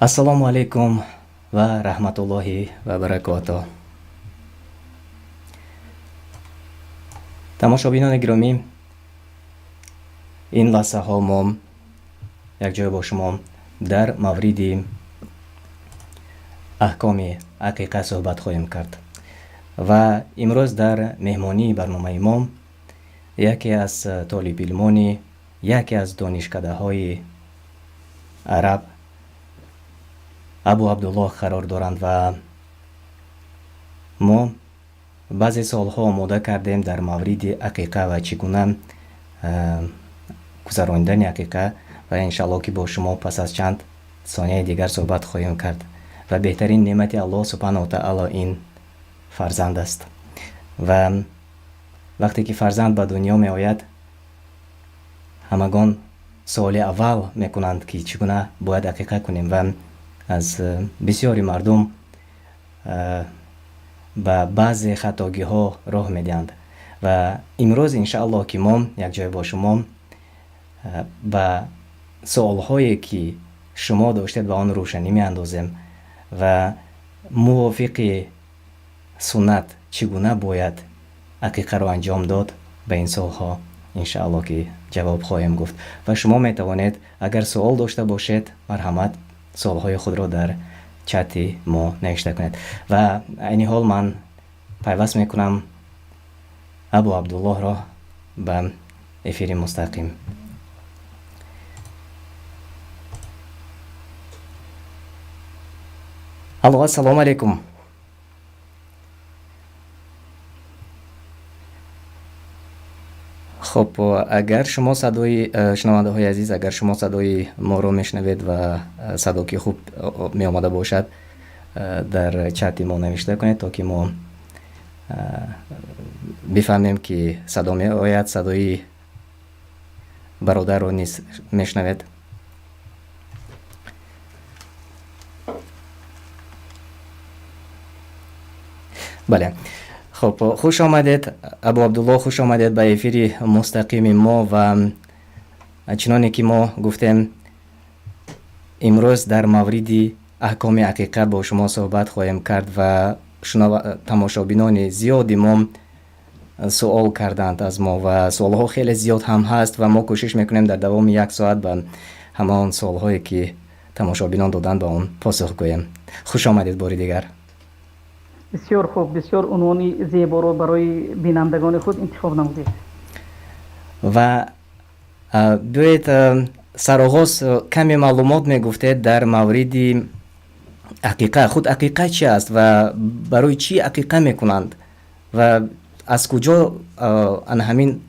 Ассалому алайкум ва раҳматуллоҳи ва баракотуҳ. Тамошобинони гиромӣ, ин лаҳзаҳо мо якҷоя бо шумо дар мавриди аҳкоми ақиқа суҳбат хоҳем кард ва имрӯз дар меҳмонии барномаи мо яке аз толибилмони яке аз донишкадаҳои араб Абу Абдуллоҳ қарор доранд ва мо баъзе саволҳо омода кардем дар мавриди ақиқа ва чӣ гуна гузаронидани ақиқа ва иншааллоҳ ки бо шумо пас аз чанд сонияи дигар суҳбат хоҳем кард ва беҳтарин неъмати Аллоҳ субҳанаҳу ва таъоло ин фарзанд аст ва вақте ки фарзанд ба дунё меояд, ҳамагон суоли аввал мекунанд, ки чӣ гуна бояд ақиқа кунем ва аз бисёри мардум ба баъзе хатогиҳо роҳ медиҳанд ва имрӯз иншааллоҳ ки мо якҷоя бо шумо ба суолҳое ки шумо доштед ба он рӯшанӣ меандозем ва мувофиқи суннат чӣ гуна бояд ақиқаро анҷом дод, ба ин суолҳо иншааллоҳ ки ҷавоб хоҳем гуфт ва шумо метавонед агар суол дошта бошед, марҳамат, суолҳои худро дар чати мо навишта кунед ва айни ҳол ман пайваст мекунам Абу Абдуллоҳро ба эфири мустақим. Алло, ассалому алайкум. Хуб, агар шумо садои, шунавандаҳои азиз, агар шумо садои моро мешунавед ва садо ки хуб меомада бошад, дар чати мо навишта кунед, то ки мо бифаҳмем, ки садо меояд, садои бародарро низ мешунавед. Бале, хуб, хуш омадед, Абу Абдуллоҳ, хуш омадед ба эфири мустақими мо ва чуноне ки мо гуфтем, имрӯз дар мавриди аҳкоми ақиқа бо шумо суҳбат хоҳем кард ва тамошобинони зиёди мо суол карданд аз мо ва суолҳо хеле зиёд ҳам ҳаст ва мо кӯшиш мекунем дар давоми як соат ба ҳама он суолҳое ки тамошобинон доданд ба он посух гӯем. Хуш омадед бори дигар. Бисёр хуб, бисёр унвони зеборо барои бинандагони худ интихоб намудед. Ва биёед, сароғоз каме маълумот мегуфтед дар мавриди ақиқа. Худ ақиқа чи аст ва барои чӣ ақиқа мекунанд ва аз куҷо ана ҳамин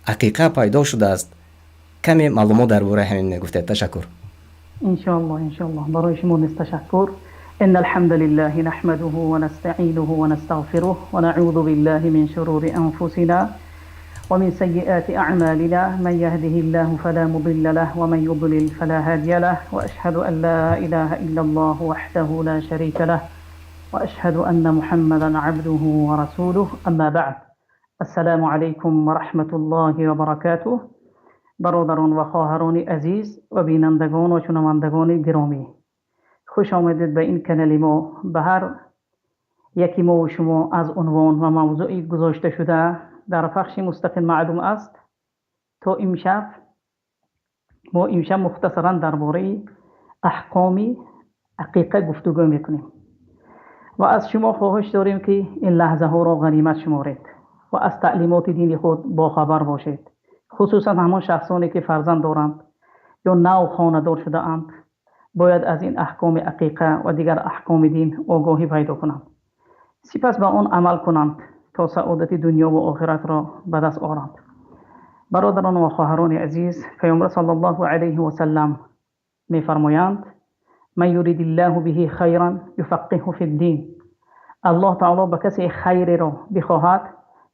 ақиқа пайдо шудааст? Каме маълумот дар бораи ҳамин мегуфтед. Ташаккур. Иншоаллоҳ, иншоаллоҳ. Барои шумо низ ташаккур. إن الحمد لله نحمده ونستعينه ونستغفره ونعوذ بالله من شرور أنفسنا ومن سيئات أعمالنا، من يهده الله فلا مضل له ومن يضلل فلا هادي له، وأشهد أن لا إله إلا الله وحده لا شريك له وأشهد أن محمدا عبده ورسوله، أما بعد، السلام عليكم ورحمة الله وبركاته. برادران و خواهران عزیز و بینندگان و شنوندگان گرامی، خوش آمدید به این کانال ما. به هر یکی ما و شما از عنوان و موضوعی گذاشته شده در پخش مستقیم معلوم است تا امشب ما امشب مختصرا درباره احکام عقیقه گفتگو میکنیم و از شما خواهش داریم که این لحظه ها را غنیمت شمارید و از تعلیمات دین خود باخبر باشید، خصوصا همان شخصانی که فرزند دارند یا نو خانه‌دار شده اند باید از این احکام عقیقه و دیگر احکام دین آگاهی پیدا کنند، سپس به آن عمل کنند تا سعادت دنیا و آخرت را به دست آورند. برادران و خواهران عزیز، پیامبر صلی الله علیه و سلم می‌فرمایند: من یرید الله به خیرا یفقهه فی الدین. الله تعالی به کسی خیر را بخواهد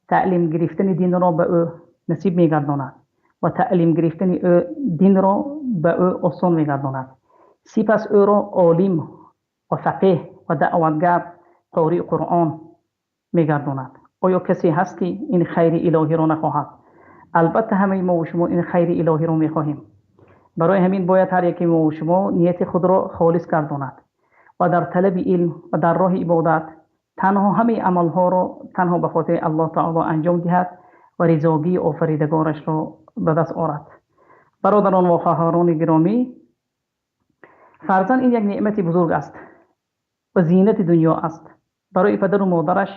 تعلیم گرفتن دین را به او نصیب می‌گرداند و تعلیم گرفتن او دین را به او آسان می‌گرداند، سپس او را عالم و فقیه و دعوتگر قاری قرآن می‌گرداند. آیا کسی هست که این خیر الهی را نخواهد؟ البته همه ما و شما این خیر الهی را می‌خواهیم. Барои ҳамин бояд ҳар яки мо ва шумо нияти худро холис гардонад ва дар талаби илм ва дар роҳи ибодат танҳо ҳамин амалҳоро танҳо ба хотири Аллоҳи таъоло анҷом диҳад ва ризои Офаридгорашро ба даст орад. Бародарон ва хоҳарони гиромӣ, фарзанд ин як неъмати бузург аст ва зинати дунё аст барои падару модараш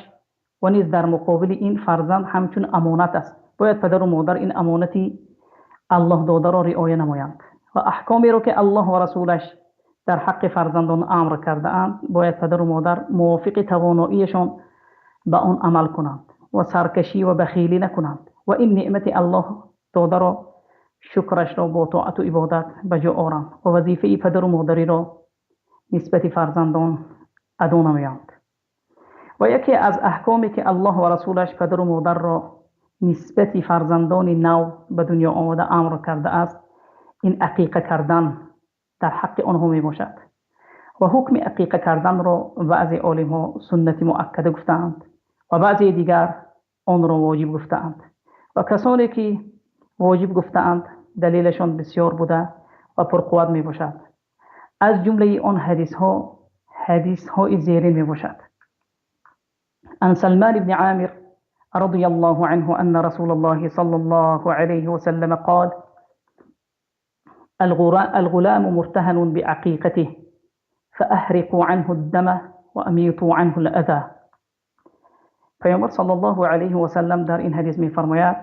ва низ дар муқобили ин фарзанд ҳамчун амонат аст. Бояд падару модар ин амонати Аллоҳ додаро риоят намоянд ва аҳкомеро ки Аллоҳ ва расулаш дар ҳаққи фарзандон амр кардаанд, бояд падару модар мувофиқи тавоноияшон ба он амал кунанд ва саркашӣ ва бахилӣ накунанд ва ин неъмати Аллоҳ додаро шукрашро бо тоат ва ибодат ба ҷо оваранд ва вазифаи падару модариро нисбат ба фарзандон адо намоянд. Ва яке аз аҳкоме ки Аллоҳ ва расулаш падару модарро нисбат ба фарзандони нав ба дунё омада амр кардааст, ин ақиқа кардан дар ҳаққи онҳо мебошад ва ҳукми ақиқа карданро баъзе уламо суннати муаккада гуфтаанд ва баъзе дигар онро воҷиб гуфтаанд ва касоне ки воҷиб гуфтаанд далелашон бисёр буда ва пурқудрат мебошад. Аз ҷумлаи он ҳадисҳо, ҳадисҳои зерин мебошад. Ан Салмон ибни Омир разияллоҳу анҳу анна Расулуллоҳи саллаллоҳу алайҳи васаллам қола: ал-ғулому муртаҳинун биақиқатиҳи фаҳриқу анҳу ад-дама ва амиту анҳу ал-азо. Паёмбар саллаллоҳу алайҳи васаллам дар ин ҳадис мефармояд: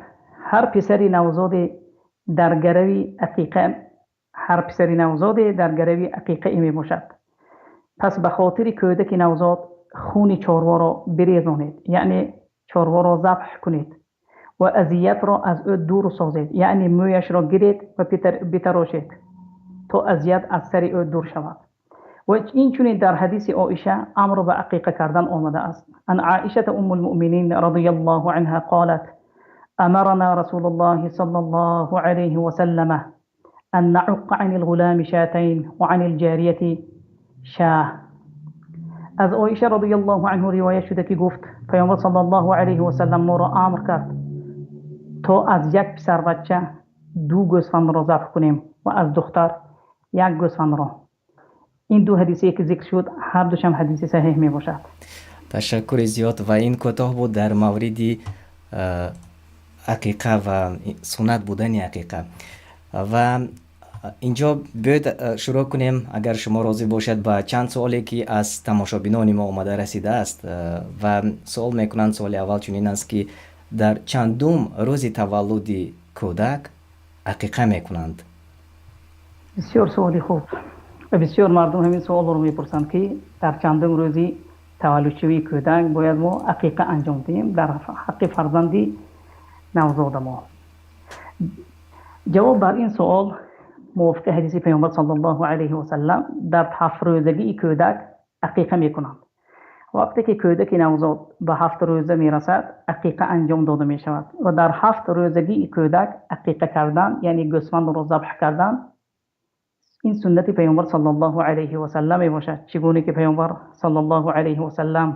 ҳар писари навзод дар гарави ақиқа, ҳар писари навзод дар гарави ақиқа мебошад. Пас ба хотири кӯдаки навзод хуни чорворо бирезонед, яъне чорворо забҳ кунед ва озоратро аз ӯ дур созед, яъне мӯяшро гиред ва битарошед то озор аз сари ӯ дур шавад. Ва инчунин дар ҳадиси Оиша амр ба ақиқа кардан омадааст. Ан Оишата уммул-мӯъминин разияллоҳу анҳо қолат: амарано Расулуллоҳи саллаллоҳу алайҳи васаллам ан наъуққа ъанил-ғуломи шотайн ва ъанил-ҷорияти шоҳ. Аз Оиша разияллоҳу анҳо ривоят шуда ки гуфт: Паёмбар саллаллоҳу алайҳи васаллам моро амр кард то аз як писарбача ду гӯсфандро забҳ кунем ва аз духтар як гӯсфандро. Ин ду ҳадисе ки зикр шуд, ҳар дӯяш ҳадиси саҳеҳ мебошад. Ташаккури зиёд ва ин кӯтоҳ буд дар мавриди ақиқа ва суннат будани ақиқа. Ва инҷо биёед, шурӯъ кунем, агар шумо розӣ бошед, ба чанд суоле ки аз тамошобинони мо омада расидааст ва суол мекунанд. Суоли аввал чунин аст, ки дар чандум рӯзи таваллуди кӯдак ақиқа мекунанд? Бисёр суоли хуб ва бисёр мардум ҳамин суолро мепурсанд, ки дар чандум рӯзи таваллудшавии кӯдак бояд мо ақиқа анҷом диҳем дар ҳаққи фарзанди навзоди мо. Ҷавоб бар ин суол мувофиқи ҳадиси Паёмбар саллаллоҳу алайҳи васаллам дар ҳафт рӯзагии кӯдак ақиқа мекунанд. Вақте ки кӯдаки навзод ба ҳафт рӯза мерасад, ақиқа анҷом дода мешавад ва дар ҳафт рӯзагии кӯдак ақиқа кардан, яъне гӯсфандро забҳ кардан, ин суннати Паёмбар саллаллоҳу алайҳи васаллам мебошад. Чигуна ки Паёмбар саллаллоҳу алайҳи васаллам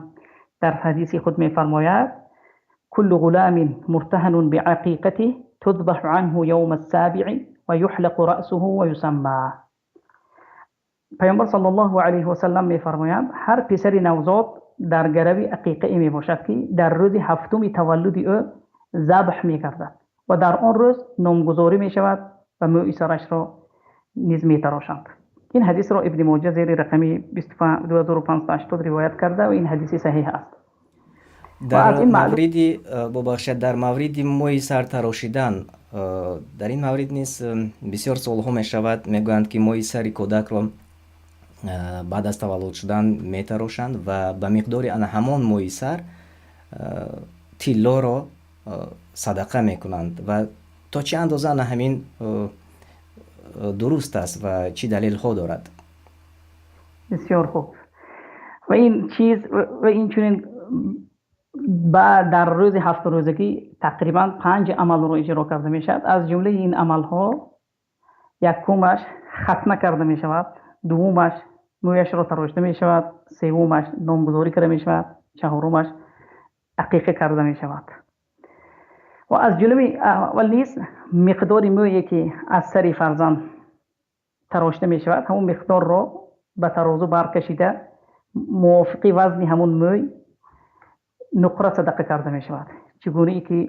дар ҳадиси худ мефармояд: куллу ғуломин муртаҳинун биақиқатиҳи тузбаҳу анҳу явмас-собиъи ва юҳлақу раъсуҳу ва юсаммо. Паёмбар саллаллоҳу алайҳи васаллам мефармояд: ҳар писари навзод дар гарави ақиқа мебошад, ки дар рӯзи ҳафтуми таваллуди ӯ забҳ мегардад ва дар он рӯз номгузорӣ мешавад ва мӯи сарашро низ метарошанд. Ин ҳадисро Ибни Моҷа зери рақами 2580 ривоят карда ва ин ҳадис саҳеҳ аст. Дар мавриди, бубахшед, дар мавриди мӯи сар тарошидан, дар ин маврид низ бисёр суолҳо мешавад. Мегӯянд, ки мӯи сари кӯдакро баъд аз таваллуд шудан метарошанд ва ба миқдори ана ҳамон мӯи сар тиллоро садақа мекунанд ва то чӣ андоза ана ҳамин дуруст аст ва чӣ далелҳо дорад? Бисёр хуб. Ва ин чиз ва инчунин дар рӯзи ҳафтрӯзагӣ тақрибан панҷ амалро иҷро карда мешавад. Аз ҷумлаи ин амалҳо якумаш хатна карда мешавад, дуюмаш мӯяшро тарошида мешавад, сеюмаш номгузорӣ карда мешавад, чаҳорумаш ақиқа карда мешавад. Ва аз ҷумлаи аввал низ миқдори мӯе ки аз сари фарзанд тарошида мешавад, ҳамон миқдорро ба тарозу баркашида, мувофиқи вазни ҳамон мӯй нуқра садақа карда мешавад. Чунонки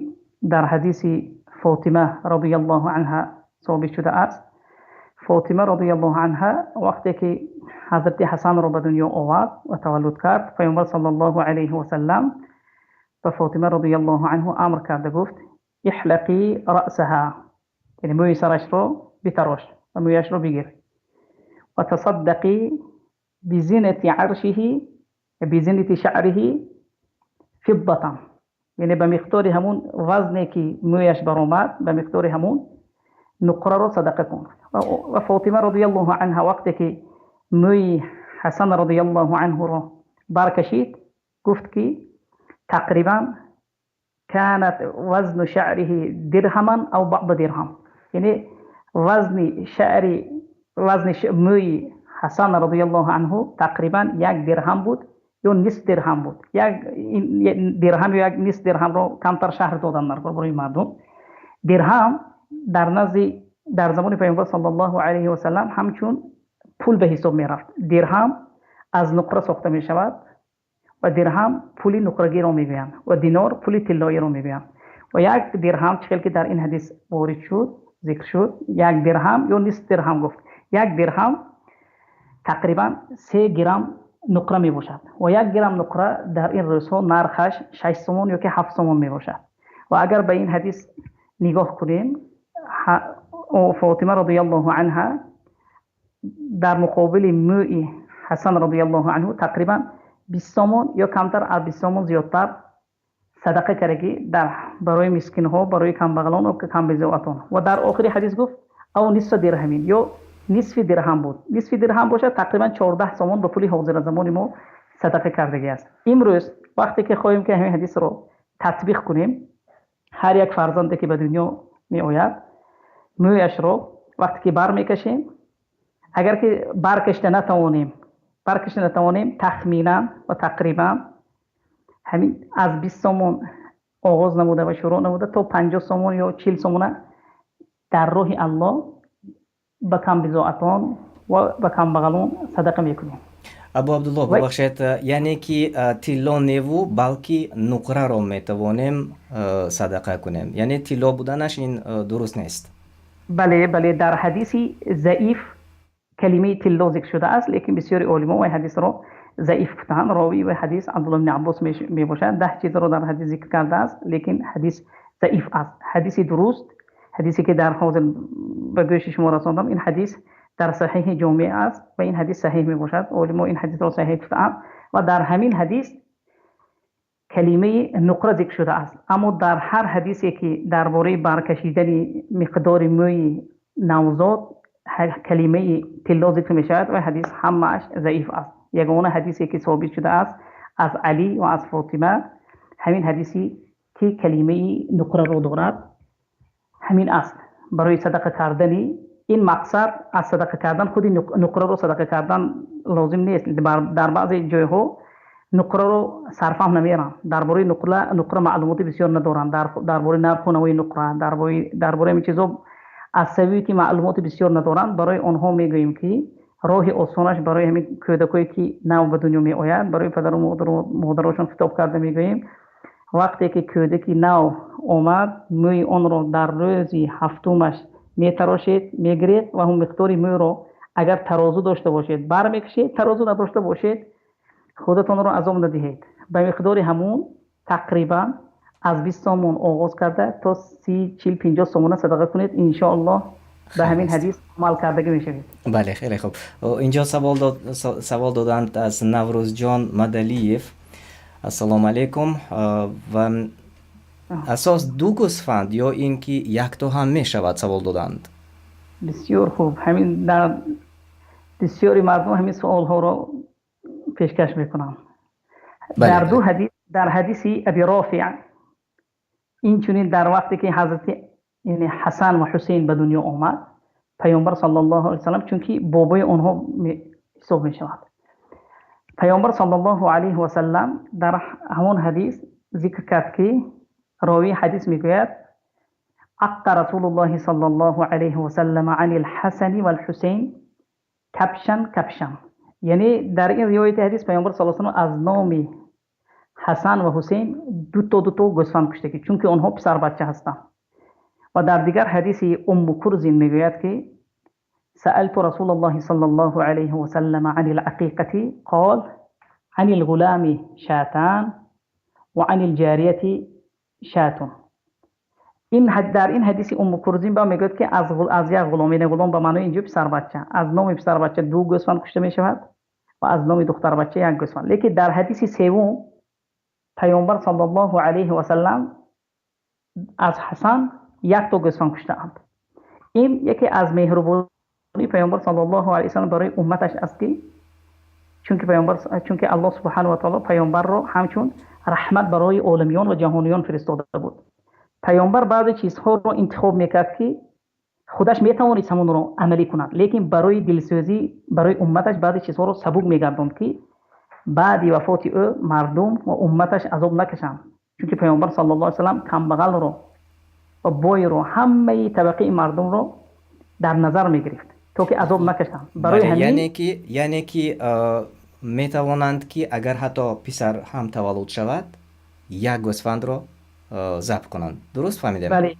дар ҳадиси Фотима розияллоҳу анҳо собит шудааст. Фотима розияллоҳу анҳо вақте ки ҳазрати Ҳасанро ба дунё овард ва таваллуд кард, Паёмбар саллаллоҳу алайҳи васаллам ба Фотима розияллоҳу анҳо амр карда гуфт: "Иҳлиқӣ расаҳо", яъне мӯи сарашро битарош ва мӯяшро бигир. "Ва тасаддақӣ бизинати аршиҳо бизинати шаъриҳо физзатан", яъне ба миқдори ҳамон вазне ки мӯяш баромад, ба миқдори ҳамон нуқраро садақа кун. Ва Фотима розияллоҳу анҳо вақте ки мӯи Ҳасан розияллоҳу анҳуро баркашид, гуфт ки тақрибан канат вазну шаъриҳи дирҳаман ав баъза дирҳам, яъне вазни шаър, вазни мӯи Ҳасан розияллоҳу анҳу тақрибан як дирҳам буд ё нисфи дирҳам буд. Як дирҳам ё як нисфи дирҳамро камтар шарҳ доданд барои мардум. Дирҳам дар назд дар замони Паёмбар саллаллоҳу алайҳи васаллам ҳамчун пул ба ҳисоб мерафт. Дирҳам аз нуқра сохта мешавад ва дирҳам пули нуқрагиро мегӯянд ва динор пули тилоиро мегӯянд. Ва як дирҳам чунон ки дар ин ҳадис ворид шуд, зикр шуд, як дирҳам ё нисфи дирҳам гуфт. Як дирҳам тақрибан 3 грамм нуқра мебошад ва як грамм нуқра дар ин рӯзҳо нархаш 6 сомон ё ки 7 сомон мебошад. Ва агар ба ин ҳадис нигоҳ кунем, Фотима розияллоҳу анҳо дар муқобили мӯи Ҳасан розияллоҳу анҳу тақрибан 20 сомон ё камтар аз 20 сомон зиёдтар садақа карда ки дар барои мискинҳо, барои камбағалон ва камбизоатон. Ва дар охири ҳадис гуфт: "Ав нисфи дирҳам", ё нисфи дирҳам буд. Нисфи дирҳам бошад тақрибан 14 сомон ба пули ҳозири замони мо садақа кардааст. Имрӯз вақте ки хоҳем ки ҳамин ҳадисро татбиқ кунем, ҳар як фарзанде ки ба дунё меояд, мӯяшро вақте ки бармекашем, агар ки баркашида натавонем, тахминан ва тақрибан ҳамин аз 20 сомон оғоз намуда ва шурӯъ намуда то 50 сомон ё 40 сомон дар роҳи Аллоҳ ба камбизоатон ва ба камбағалон садақа мекунем. Абу Абдуллоҳ, бубахшед, яъне ки тилло неву, балки нуқраро метавонем садақа кунем, яъне тилло буданаш ин дуруст нест? Бале, дар ҳадиси заиф калимаи тилло зикр шудааст, лекин бисёре уламо ин ҳадисро заиф гуфтаанд. Ровии ҳадис Абдуллоҳ ибн Аббос мебошад. 10 чизро дар ҳадис зикр кардааст, лекин ҳадис заиф аст. Ҳадиси дуруст, ҳадисе ки дар ҳозир ба гӯши шумо расондам, ин ҳадис дар Саҳеҳи Ҷомеъ аст ва ин ҳадис саҳеҳ мебошад. Уламо ин ҳадисро саҳеҳ гуфтаанд ва дар ҳамин ҳадис калимаи нуқра зикр шудааст. Аммо дар ҳар ҳадисе ки дар бораи баркашидани миқдори мӯи навзод калимаи тилло зикр мешавад ва ҳадис ҳамааш заиф аст. Ягона ҳадисе ки собит шудааст аз Алӣ ва аз Фотима, ҳамин ҳадисе ки калимаи нуқраро дорад, ҳамин аст. Барои садақа кардан ин мақсад аз садақа кардан худ нуқраро садақа кардан лозим нест. Дар баъзе ҷойҳо нуқраро сарф ҳам намекунанд. Дар бораи нуқра маълумоти бисёр надоранд. Дар бораи нархи нуқра, дар бораи ин чизҳо аз сабаби ки маълумоти бисёр надоранд, барои онҳо мегӯем ки роҳи осонаш барои ҳамин кӯдакҳое ки нав ба дунё меояд, барои падару модарашон китоб карда мегӯем: вақте ки кӯдаки нав омад, мӯи онро дар рӯзи ҳафтумаш метарошед, мегиред ва он миқдори мӯйро агар тарозу дошта бошед бармекашед, тарозу надошта бошед худатонро азоб надиҳед. Ба миқдори ҳамон тақрибан аз 20 сомон оғоз карда то 30, 40, 50 сомон садақа кунед, иншоаллоҳ ба ҳамин ҳадис амал карда мешавед. Бале, хеле хуб. Инҷо савол доданд аз Наврӯзҷон Мадалиев. Ассалому алайкум. Ва асос ду гӯсфанд ё ин ки якто ҳам мешавад, савол доданд. Бисёр хуб. Ҳамин дар бисёри мардум ҳамин саволҳоро пешкаш мекунанд. Дар ду ҳадис, дар ҳадиси Аби Рофеъ инчунин дар вақте ки ҳазрати яъне Ҳасан ва Ҳусайн ба дунё омад, Паёмбар саллаллоҳу алайҳи васаллам, чунки бобои онҳо ҳисоб мешавад, Паёмбар саллаллоҳу алайҳи васаллам дар ҳамон ҳадис зикр кард ки ровии ҳадис мегӯяд: "Аққа Расулуллоҳи саллаллоҳу алайҳи васаллам ани л-Ҳасани вал-Ҳусайн". Кабшан кабшан. Яъне дар ин ривояти ҳадис Паёмбар саллаллоҳу алайҳи васаллам аз номи Ҳасан ва Ҳусайн ду то ду то гӯсфанд куштааст, чунки онҳо писарбача ҳастанд. Ва дар дигар ҳадис Умму Курз мегӯяд, ки саалту Расулаллоҳи саллаллоҳу алайҳи васаллама анил-ақиқати қола анил-ғуломи шотони ва анил-ҷорияти шот. Ин дар ин ҳадис Умму Курз ҳам мегӯяд, ки аз як ғулом, яъне ғулом ба маънои инҷо писарбача, аз номи писарбача ду гӯсфанд кушта мешавад ва аз номи духтарбача як гӯсфанд. Лекин дар ҳадиси севум Паёмбар саллаллоҳу алайҳи васаллам аз Ҳасан як то гӯсфанд куштаанд. Ин яке аз меҳрубонии Паёмбар саллаллоҳу алайҳи васаллам барои умматаш аст, ки чунки Паёмбар, чунки Аллоҳ субҳонаҳу ва таъоло Паёмбарро ҳамчун раҳмат барои оламиён ва ҷаҳониён фиристода буд. Паёмбар баъзе чизҳоро интихоб мекард, ки худаш метавонист ҳамонро амалӣ кунад, лекин барои дилсӯзӣ барои умматаш баъзе чизҳоро сабук мегардонд, ки баъд аз вафоти ӯ мардум ва умматаш азоб накашанд. Чунки Паёмбар саллаллоҳу алайҳи васаллам камбағалро ва бойро, ҳама табақаи мардумро дар назар мегирифт, то ки азоб накашанд. Барои ҳамин Яъне ки метавонанд, ки агар ҳатто писар ҳам таваллуд шавад, як гӯсфандро забҳ кунанд. Дуруст фаҳмидам? Бале.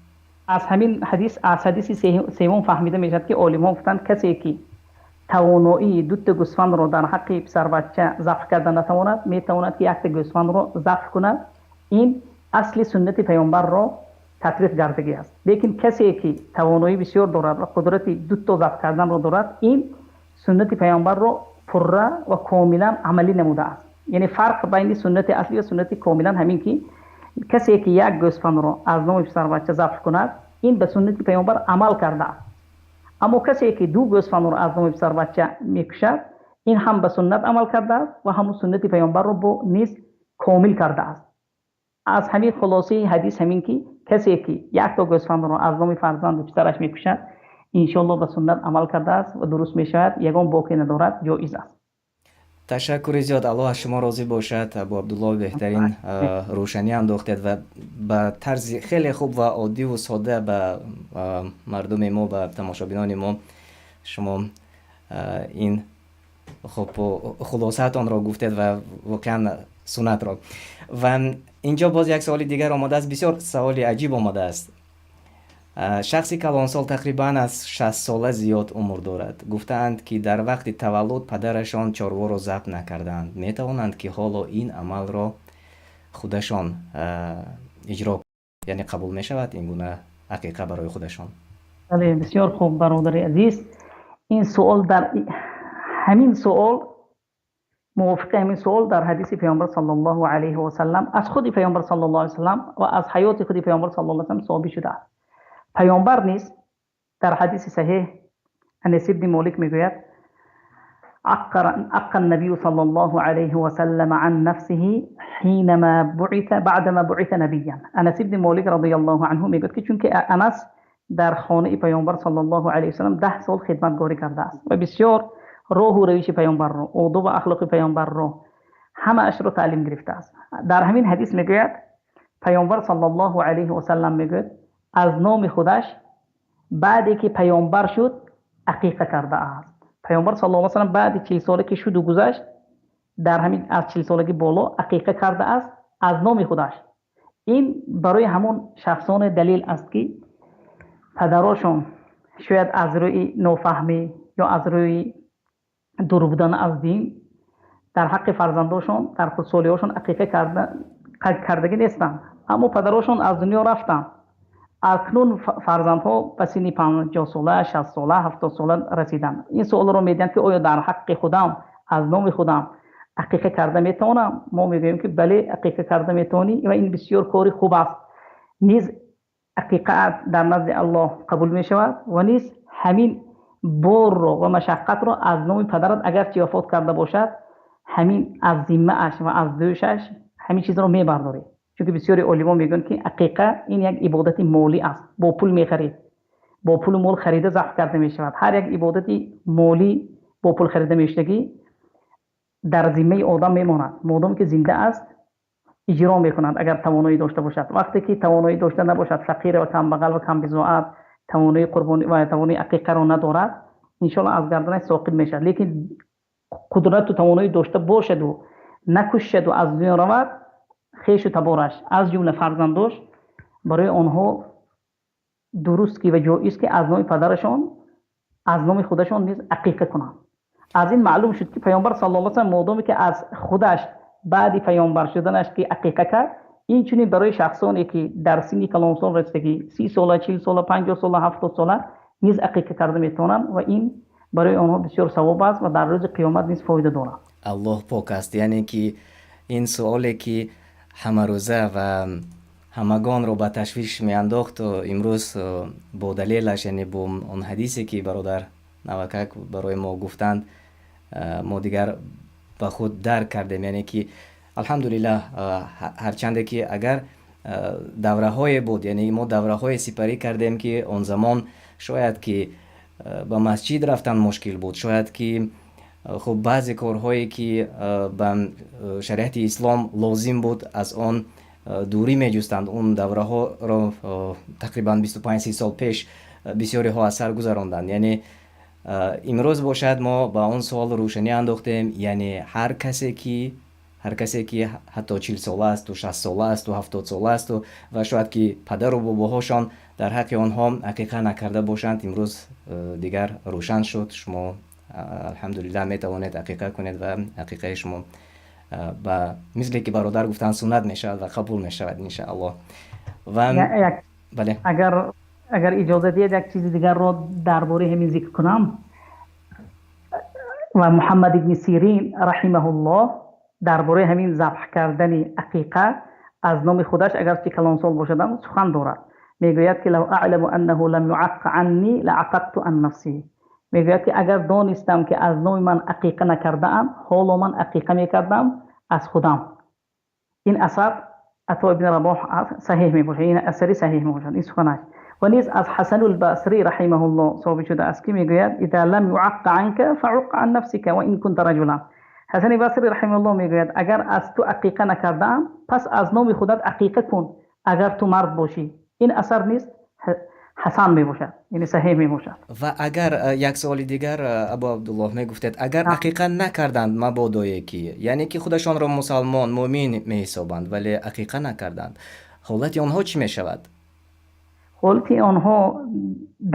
Аз ҳамин ҳадис, аз ҳадиси севум фаҳмида мешавад, ки олимон гуфтанд, касе ки тавоноии ду то гӯсфандро дар ҳаққи писарбача забҳ кардан натавонад, метавонад ки як то гӯсфандро забҳ кунад. Ин асли суннати Паёмбарро татбиқ кардагӣ аст. Лекин касе ки тавоноии бисёр дорад ва қудрати ду то забҳ карданро дорад, ин суннати Паёмбарро пурра ва комилан амалӣ намудааст. Яъне фарқ байни суннати аслӣ ва суннати комилан ҳамин, ки касе ки як гӯсфандро аз номи писарбача забҳ кунад, ин ба суннати Паёмбар амал кардааст. Аммо касе ки ду гӯсфандро аз номи писарбача мекушад, ин ҳам ба суннат амал кардааст ва ҳам суннати Паёмбарро низ комил кардааст. Аз ҳамин хулосаи ҳадис ҳамин, ки касе ки як то гӯсфандро аз номи фарзанди писараш мекушад, иншооллоҳ ба суннат амал кардааст ва дуруст мешавад, ягон боке надорад, ҷоиз аст. Ташаккури зиёд, Аллоҳ аз шумо розӣ бошад, Абу Абдуллоҳ. Беҳтарин рӯшанӣ андохтед ва ба тарзи хеле хуб ва оддиву сода ба мардуми мо, ба тамошобинони мо шумо ин хуб хулосаатонро гуфтед ва воқеан суннатро. Ва инҷо боз як саволи дигар омадааст, бисёр саволи аҷиб омадааст. Шахси калонсол, тақрибан аз 60 сола зиёд умр дорад, гуфтаанд, ки дар вақти таваллуд падарашон чорворо забҳ накардаанд. Метавонанд, ки ҳоло ин амалро худашон иҷро, яъне қабул мешавад ин гуна ақиқа барои худашон? Бале, бисёр хуб, бародари азиз. Ин суол, дар ҳамин суол, мувофиқи ҳамин суол, дар ҳадиси Паёмбар саллаллоҳу алайҳи васаллам, аз худи Паёмбар саллаллоҳу алайҳи васаллам ва аз ҳаёти худи Паёмбар саллаллоҳу алайҳи васаллам собит шудааст. Паёмбар низ дар ҳадиси саҳеҳ Анас ибн Молик мегӯяд: عق النبي صلى الله عليه وسلم عن نفسه حينما بعث، بعدما بعث نبيا. Анас ибн Молик радиаллоҳу анҳу мегӯяд, ки чунки Анас дар хонаи Паёмбар саллаллоҳу алайҳи васаллам 10 сол хидматгорӣ кардааст ва бисёр роҳу равиши Паёмбарро, одоб ва ахлоқи Паёмбарро, ҳамаашро таълим гирифтааст. Дар ҳамин ҳадис мегӯяд, Паёмбар саллаллоҳу алайҳи васаллам мегӯяд, аз номи худаш баъде ки паёмбар шуд, ақиқа кардааст. Паёмбар саллаллоҳу алайҳи васаллам баъди 40 сола ки шуду гузашт, дар ҳамин аз 40 солагӣ боло ақиқа кардааст аз номи худаш. Ин барои ҳамон шахсоне далел аст, ки падарошон шояд аз рӯи нофаҳмӣ ё аз рӯи дур будан аз дин дар ҳаққи фарзандошон дар хурдсолиҳошон ақиқа кардагӣ нестанд, аммо падарошон аз дунё рафтанд. Акнун фарзандҳо ба синни 50 сола, 60 сола, 70 сола расиданд. Ин суолро медиҳанд, ки оё дар ҳаққи худам аз номи худам ақиқа карда метавонам? Мо мегӯем, ки бале, ақиқа карда метавонӣ ва ин бисёр кори хуб аст. Низ ақиқа дар назди Аллоҳ қабул мешавад ва низ ҳамин борро ва машаққатро аз номи падарат, агарчи вафот карда бошад, ҳамин аз зиммааш ва аз дӯшаш ҳамин чизро мебардорӣ. Чунки бисёри олимон мегӯянд, ки ақиқа ин як ибодати молӣ аст, бо пул мехарид, бо пулу мол харида забҳ карда мешавад. Ҳар як ибодати молӣ бо пул харида мешудагӣ дар зиммаи одам мемонад. Модоме ки зинда аст, иҷро мекунанд, агар тавоноӣ дошта бошад. Вақте ки тавоноӣ дошта набошад, фақир ва камбағал ва камбизоат, тавоноии қурбонӣ ва тавоноии ақиқаро надорад. Иншооллоҳ аз гарданаш соқит мешавад. Лекин қудрат ва тавоноӣ дошта бошад ва накушад ва аз дунё равад, хешу табораш аз ҷумла фарзандонаш барои онҳо дуруст ки ва ҷоиз ки аз номи падарашон, аз номи худашон низ ақиқа кунанд. Аз ин маълум шуд ки Паёмбар саллаллоҳу алайҳи васаллам мудомӣ ки аз худаш баъд паёмбар шуданаш ки ақиқа кард, ин чунин барои шахсоне ки дар синни калонсол расидагӣ, 30 сола, 40 сола, 50 сола, 70 сола низ ақиқа карда метавонанд ва ин барои онҳо бисёр савоб аст ва дар рӯзи қиёмат низ фоида дорад. Аллоҳ пок аст. Яъне ки ин саволе ки ҳамарӯза ва ҳамагонро ба ташвиш меандохт, имрӯз бо далелаш, яъне бо он ҳадисе ки бародар Навакак барои мо гуфтанд, мо дигар ба худ дарк кардем. Яъне ки алҳамдулиллаҳ, ҳарчанде ки агар давраҳое буд, яъне мо давраҳое сипарӣ кардем ки он замон шояд ки ба масҷид рафтан мушкил буд, шояд ки хуб баъзе корҳое ки ба шариати ислом лозим буд, аз он дурӣ меҷустанд. Он давраҳоро тақрибан 25-30 сол пеш бисёриҳо аз сар гузаронданд. Яъне имрӯз бошад, мо ба он суол рӯшанӣ андохтем. Яъне ҳар касе ки ҳатто 40 сола асту, 60 сола асту, 70 сола асту ва шояд ки падару бобоҳошон дар ҳаққи онҳо ақиқа накарда бошанд, имрӯз дигар рӯшан шуд. Шумо алҳамдулиллаҳ метавонед ақиқа кунед ва ақиқаи шумо ба мисле ки бародар гуфтанд, суннат мешавад ва қабул мешавад, иншааллоҳ. Ва бале. Агар иҷоза диҳед, як чизи дигарро дар бораи ҳамин зикр кунам. Ва Муҳаммад ибни Сирин раҳимаҳуллоҳ дар бораи ҳамин забҳ кардани ақиқа аз номи худаш, агарчи калонсол бошад ҳам, сухан дорад. Мегӯяд ки: "لو أعلم أنه لم يعق عني لعققت عن نفسي". Мегӯяд ки агар донистам ки аз номи ман ақиқа накардаанд, ҳоло ман ақиқа мекардам аз худам. Ин асар Ато ибни Рабоҳ саҳеҳ мебошад, ин асари саҳеҳ мебошад ин суханаш. Ва низ аз Ҳасан Басрӣ раҳимаҳуллоҳ собит шудааст ки мегӯяд: "إذا لم يعق عنك فعق عن نفسك وإن كنت رجلا". Ҳасан Басрӣ раҳимаҳуллоҳ мегӯяд: агар аз ту ақиқа накардаанд, пас аз номи худат ақиқа кун, агар ту мард бошӣ. Ин асар низ ҳасан мебошад, яъне саҳеҳ мебошад. Ва агар як саволи дигар, Абу Абдуллоҳ, мегуфтед, агар ақиқа накарданд мабодое ки, яъне ки худашонро мусалмон, мӯмин меҳисобанд, вале ақиқа накарданд, ҳолати онҳо чӣ мешавад? Ҳолати онҳо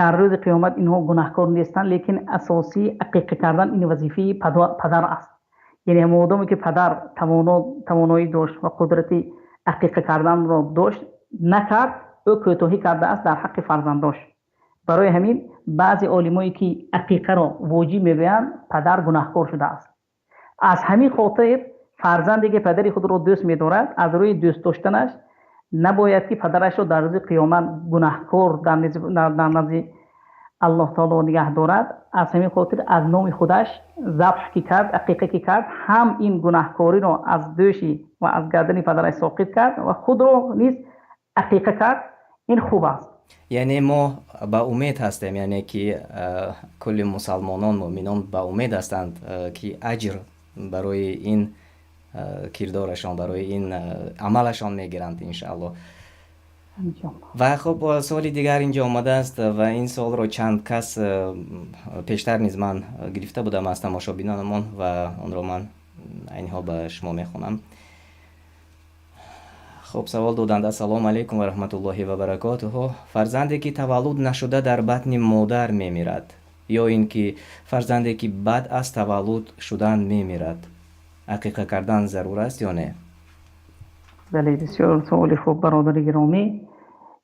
дар рӯзи қиёмат, инҳо гунаҳкор нестанд, лекин асосии ақиқа кардан ин вазифаи падар аст. Яъне модоме ки падар тавоноӣ дошт ва қудрати ақиқа карданро дошт, накард, ӯ кӯтоҳӣ кардааст дар ҳаққи фарзандош. Барои ҳамин баъзе олимое ки ақиқаро воҷиб мегӯянд, падар гунаҳкор шудааст. Аз ҳамин хотир фарзанде ки падари худро дӯст медорад, аз рӯи дӯст доштанаш набояд ки падарашро дар рӯзи қиёмат гунаҳкор дар назди Аллоҳ таоло нигаҳ дорад. Аз ҳамин хотир аз номи худаш забҳ ки кард, ақиқа ки кард, ҳам ин гунаҳкориро аз дӯши ва аз гардани падараш соқит кард ва худро низ ақиқа кард. Ин хуб аст. Яъне мо ба умед ҳастем, яъне ки кулли мусалмонон, мӯъминон ба умед ҳастанд, ки аҷр барои ин кирдорашон, барои ин амалашон мегиранд, иншааллоҳ. Ва хуб, суоли дигар инҷо омадааст ва ин суолро чанд кас пештар низ ман гирифта будам аз тамошобинонамон ва онро ман айни ҳол ба шумо мехонам. Хуб, савол доданд: "Ассалому алайкум ва раҳматуллоҳи ва баракотуҳу. Фарзанде ки таваллуд нашуда дар батни модар мемирад ё ин ки фарзанде ки баъд аз таваллуд шудан мемирад, ақиқа кардан зарур аст ё не?" Бале, бисёр суоли хуб, бародари гиромӣ.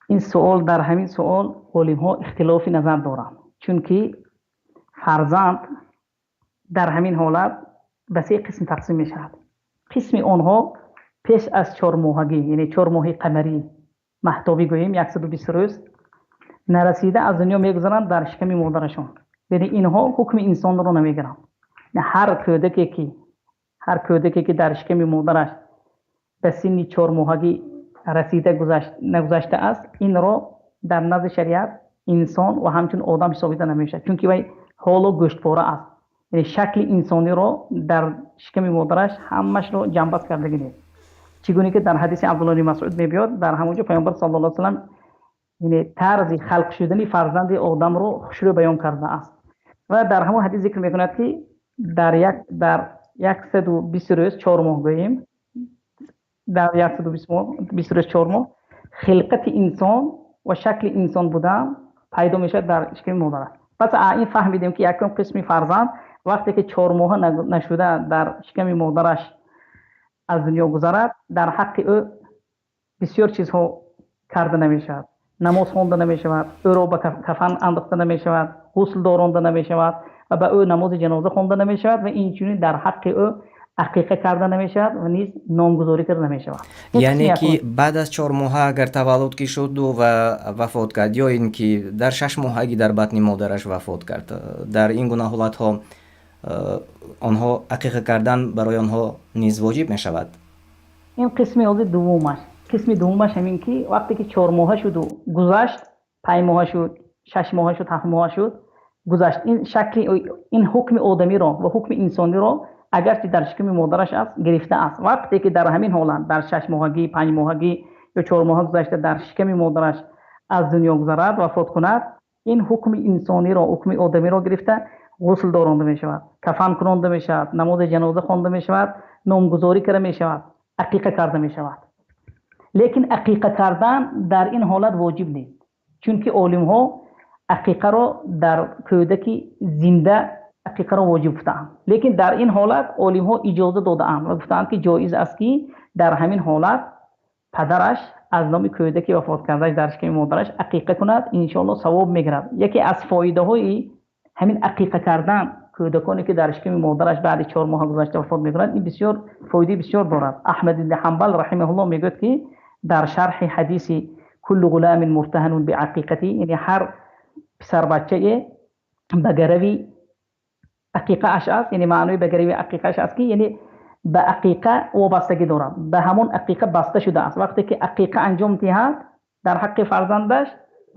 Ин суол, дар ҳамин суол олимҳо ихтилофи назар доранд, чунки фарзанд дар ҳамин ҳолат ба се қисм тақсим мешавад. Қисми онҳо пеш аз 4 моҳагӣ, яъне 4 моҳи қамарӣ, маҳтобӣ гӯем, 120 рӯз нарасида аз дунё мегузаранд дар шиками модарашон, яъне инҳо ҳукми инсонро намегиранд. Ҳар кӯдаке ки дар шиками модараш ба синни 4 моҳагӣ расида гузашт нагузаштааст, инро дар назди шариат инсон ва ҳамчун одам ҳисобида намешавад, чунки вай ҳоло гӯштпора аст, яъне шакли инсониро дар шиками модараш ҳамашро ҷамъбаст кардагӣ нест. Чӣ гуна ки дар ҳадиси Абдуллоҳ ибни Масъуд мебиёд, дар ҳамонҷо Паёмбар саллаллоҳу алайҳи васаллам, яъне тарзи халқ шудани фарзанди одамро хушрӯ баён кардааст. Ва дар ҳамон ҳадис зикр мекунад, ки дар 120 рӯз, 4 моҳ гӯем, дар 120 рӯз, 4 моҳ, халқати инсон ва шакли инсон будан пайдо мешавад дар шиками модар. Пас аз ин фаҳмидем, ки як қисм фарзанд вақте ки 4 моҳ нашуда дар шиками модараш аз дунё гузарад, дар ҳаққи ӯ бисёр чизҳо карда намешавад. Намоз хонда намешавад, ӯро ба кафан андохта намешавад, ғусл дода намешавад ва ба ӯ намози ҷаноза хонда намешавад ва инчунин дар ҳаққи ӯ ақиқа карда намешавад ва низ номгузорӣ карда намешавад. Яъне ки баъд аз 4 моҳ агар таваллуд ки шуд ва вафот кард, ё ин ки дар 6 моҳагӣ дар батни модараш вафот кард, дар ин гуна ҳолатҳо онҳо ақиқа кардан барои онҳо низ воҷиб мешавад? Ин қисми дуввумаш. Қисми дуввумаш ҳамин ки вақте ки 4 моҳ шуд ва гузашт, 5 моҳ шуд, 6 моҳ шуд, 7 моҳ шуд, гузашт. Ин шакл, ин ҳукми одамиро ва ҳукми инсониро агарчи дар шиками модараш аст, гирифта аст. Вақте ки дар ҳамин ҳолат, дар 6 моҳагӣ, 5 моҳагӣ ё 4 моҳ гузашта дар шиками модараш аз дунё гузарад, вафот кунад, ин ҳукми инсониро, ҳукми одамиро гирифта, ғусл дода мешавад, кафан карда мешавад, намози ҷаноза хонда мешавад, номгузорӣ карда мешавад, ақиқа карда мешавад. Лекин ақиқа кардан дар ин ҳолат воҷиб нест. Чунки олимҳо ақиқаро дар кӯдаки зинда ақиқаро воҷиб гуфтаанд. Лекин дар ин ҳолат олимҳо иҷоза додаанд ва гуфтаанд, ки ҷоиз аст, ки дар ҳамин ҳолат падараш аз номи кӯдаке вафот карда дар шиками модараш ақиқа кунад, иншооллоҳ савоб мегирад. Яке аз фоидаҳои ҳамин ақиқа кардан кӯдаконе ки дар шиками модараш баъд аз 4 моҳ гузашта вафот мекунанд, ин бисёр фоида бисёр дорад. Аҳмад ибн Ҳанбал раҳимаҳуллоҳ мегӯяд, ки дар шарҳи ҳадис كل غلام مرتهن بعقيقته, яъне ҳар писарбачае ба гарави ақиқааш аст, яъне маънои ба гарави ақиқааш аст, ки яъне ба ақиқа вобастагӣ дорад, ба ҳамон ақиқа баста шудааст. Вақте ки ақиқа анҷом диҳад дар ҳаққи фарзандаш,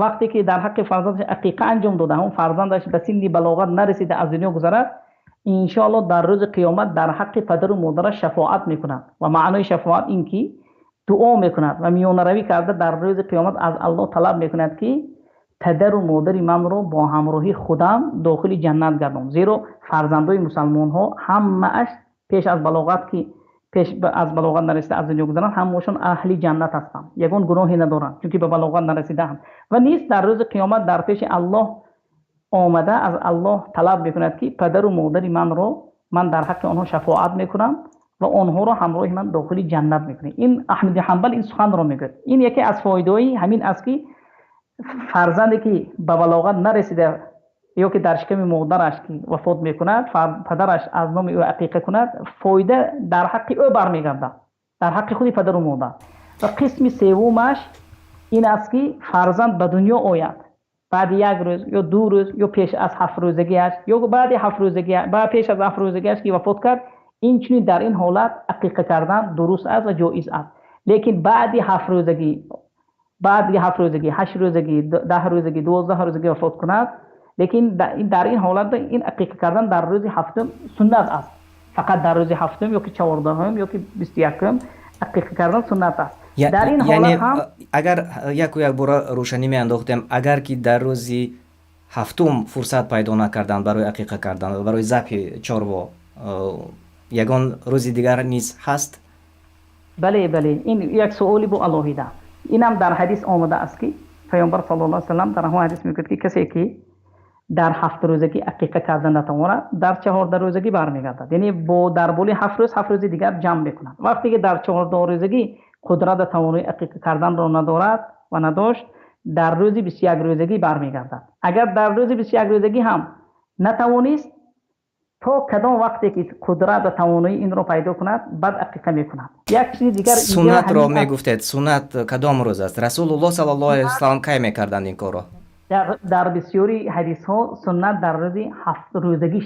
вақте ки дар ҳаққи фарзандаш ақиқа анҷом дод, ҳамон фарзандаш ба синни балоғат нарасида аз дунё гузарад, иншооллоҳ дар рӯзи қиёмат дар ҳаққи падару модараш шафоат мекунад. Ва маънои шафоат ин ки дуо мекунад ва миёнаравӣ карда дар рӯзи қиёмат аз Аллоҳ талаб мекунад, ки падару модари маро бо ҳамроҳии худам дохили ҷаннат гардон. Зеро фарзандони мусулмонҳо ҳамааш пеш аз балоғат, ки пеш аз балоғат нарасида аз дунё гузаранд, ҳамаашон аҳли ҷаннат ҳастанд, ягон гуноҳе надоранд, чунки ба балоғат нарасидаанд. Ва низ дар рӯзи қиёмат дар пеши Аллоҳ омада аз Аллоҳ талаб мекунад, ки падару модари маро ман дар ҳаққи онҳо шафоат мекунам ва онҳоро ҳамроҳи ман дохили ҷаннат мекунӣ. Ин Аҳмад Ҳанбал ин сухан ро мегӯяд. Ин яке аз фоидаҳои ҳамин аст, ки фарзанде ки ба балоғат нарасида ё ки дар шиками модараш вафот мекунад, падараш аз номи ӯ ақиқа кунад, фоида дар ҳаққи ӯ бармегардад, дар ҳаққи худи падару модар. Ва қисми севумаш ин аст, ки фарзанд ба дунё ояд баъд як рӯз ё ду рӯз ё пеш аз ҳафт рӯзагиаш ё баъд ҳафт рӯзагӣ, баъд пеш аз ҳафт рӯзагиаш ки вафот кард, инчунин дар ин ҳолат ақиқа кардан дуруст аст ва ҷоиз аст. Лекин баъд ҳафт рӯзагӣ, баъд ҳафт рӯзагӣ, ҳашт рӯзагӣ, 10 рӯзагӣ, 12 рӯзагӣ вафот кунад, лекин дар ин ҳолат ин ақиқа кардан дар рӯзи ҳафтум суннат аст. Фақат дар рӯзи ҳафтум ё ки 14-ум ё ки 21-ум ақиқа кардан суннат аст. Дар ин ҳолат ҳам агар яку як бора рӯшанӣ меандохтем, агар ки дар рӯзи ҳафтум фурсат пайдо накарданд барои ақиқа кардан ва барои забҳи чорво, ягон рӯзи дигар низ ҳаст? Бале, бале, ин як суоле бу алоҳида. Инам дар ҳадис омада аст, ки Паёмбар саллаллоҳу алайҳи васаллам дар ҳамон ҳадис мегӯяд, ки касе ки дар ҳафт рӯзагӣ ақиқа кардан натавонад, дар 14 рӯзагӣ бармегардад, яъне бо дар болои ҳафт рӯз, ҳафт рӯзи дигар ҷамъ мекунад. Вақте ки дар 14 рӯзагӣ қудрат ва тавоноии ақиқа карданро надорад ва надошт, дар рӯзи 21 рӯзагӣ бармегардад. Агар дар рӯзи 21 рӯзагӣ ҳам натавонист, то кадом вақте ки қудрат ва тавоноии инро пайдо кунад, баъд ақиқа мекунад. Як чизи дигар. Суннатро мегуфтед, суннат кадом рӯз аст? Расулуллоҳ саллаллоҳу алайҳи васаллам кай мекарданд ин корро? Дар бисёре ҳадисҳо суннат дар рӯзи ҳафт рӯзагӣ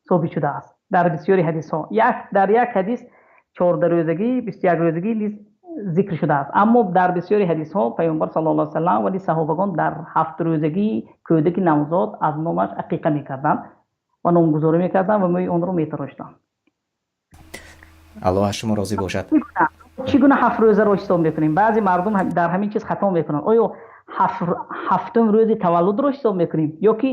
собит шудааст. Дар бисёре ҳадисҳо як дар як ҳадис 14 рӯзагӣ, 21 рӯзагӣ низ зикр шудааст. Аммо дар бисёре ҳадисҳо Паёмбар саллаллоҳу алайҳи васаллам ва саҳобагон дар ҳафт рӯзагии кӯдаки навзод аз номаш ақиқа мекарданд ва номгузорӣ мекарданд ва мӯи онро метарошиданд. Аллоҳ аз шумо розӣ бошад. Чӣ гуна ҳафт рӯзаро ҳисоб мекунем? Баъзе мардум дар ҳамин чиз хато мекунанд. Оё ҳафтум рӯзи таваллудро ҳисоб мекунем ё ки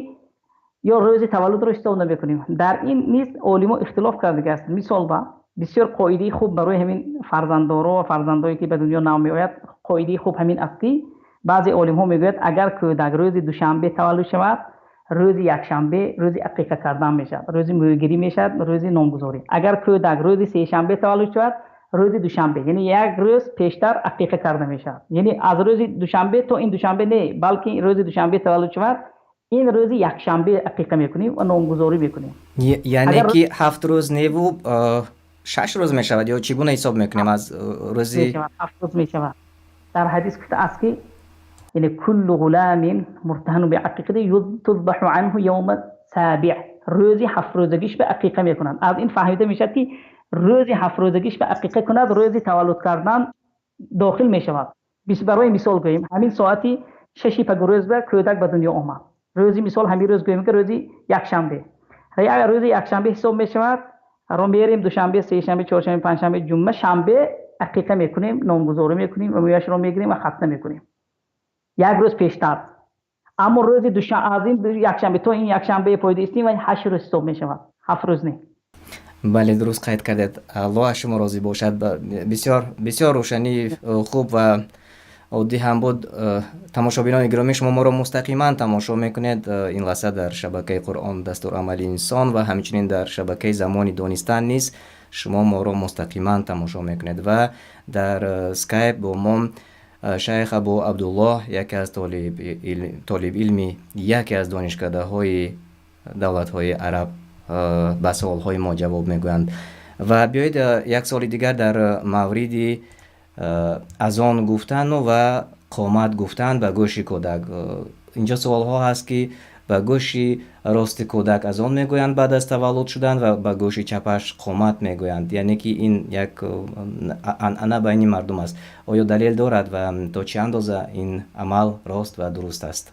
Ё рӯзи таваллудро ҳисоб намекунем. Дар ин низ уламо ихтилоф кардаанд. Мисол бо бисёр қоидаи хуб барои ҳамин фарзанддор ва фарзандоне ки ба дунё меоянд, қоидаи хуб ҳамин аст, ки баъзе уламо мегӯянд, агар кӯдак рӯзи душанбе таваллуд шавад, рӯзи якшанбе рӯзи ақиқа кардан мешавад, рӯзи мӯйгирӣ мешавад, рӯзи номгузорӣ. Агар кӯдак рӯзи сешанбе таваллуд шавад, рӯзи душанбе, яъне як рӯз пештар ақиқа карда мешавад. Яъне аз рӯзи душанбе то ин душанбе не, балки рӯзи душанбе таваллуд шавад, ин рӯзи якшанбе ақиқа мекунем ва номгузорӣ мекунем. Яъне ки 7 рӯз не ва 6 рӯз мешавад ё чӣ гуна ҳисоб мекунем аз рӯз? Мешавад, 7 рӯз мешавад. Дар ҳадис гуфта аст, ки яъне كل غلام مرتهن بعقيقته تذبح عنه يوم السابع. Рӯзи ҳафт рӯзагиаш ба ақиқа мекунанд. Аз ин фаҳмида мешавад, ки рӯзи ҳафт рӯзагиаш ба ақиқа кунад, рӯзи таваллуд кардан дохил мешавад. Барои мисол гӯем, ҳамин соати 6 пагоҳ ба кӯдак ба дунё омад. Рӯзи мисол ҳамин рӯз гӯем, ки рӯзи якшанбе. Агар рӯзи якшанбе ҳисоб мешавад, рӯ меорем душанбе, сешанбе, чоршанбе, панҷшанбе, ҷумъа, шанбе ақиқа мекунем, номгузорӣ мекунем ва мӯяшро мегирем ва хатна мекунем. Як рӯз пештар. Аммо рӯзи душанбе, аз ин якшанбе то ин якшанбе фоида истем ва 8 рӯз ҳисоб мешавад. 7 рӯз не. Бале, дуруст қайд кардед. Аллоҳ аз шумо розӣ бошад. Бисёр бисёр рӯшанӣ хуб ва оддӣ ҳам буд. Тамошобинони гиромӣ, шумо моро мустақиман тамошо мекунед ин лаҳза дар шабакаи Қуръон дастурамали инсон ва ҳамчунин дар шабакаи Замони Донистан низ шумо моро мустақиман тамошо мекунед ва дар Скайп бо мо шайх Абу Абдуллоҳ, яке аз толибилми яке аз донишкадаҳои давлатҳои араб, ба саволҳои мо ҷавоб мегӯянд. Ва биёед, як соли дигар дар мавриди азон гуфтану ва қомат гуфтан ба гӯши кӯдак. Инҷо саволҳо ҳаст, ки ба гӯши рости кӯдак азон мегӯянд баъд аз таваллуд шудан ва ба гӯши чапаш қомат мегӯянд, яъне ки ин як анъана байни мардум аст. Оё далел дорад ва то чӣ андоза ин амал рост ва дуруст аст?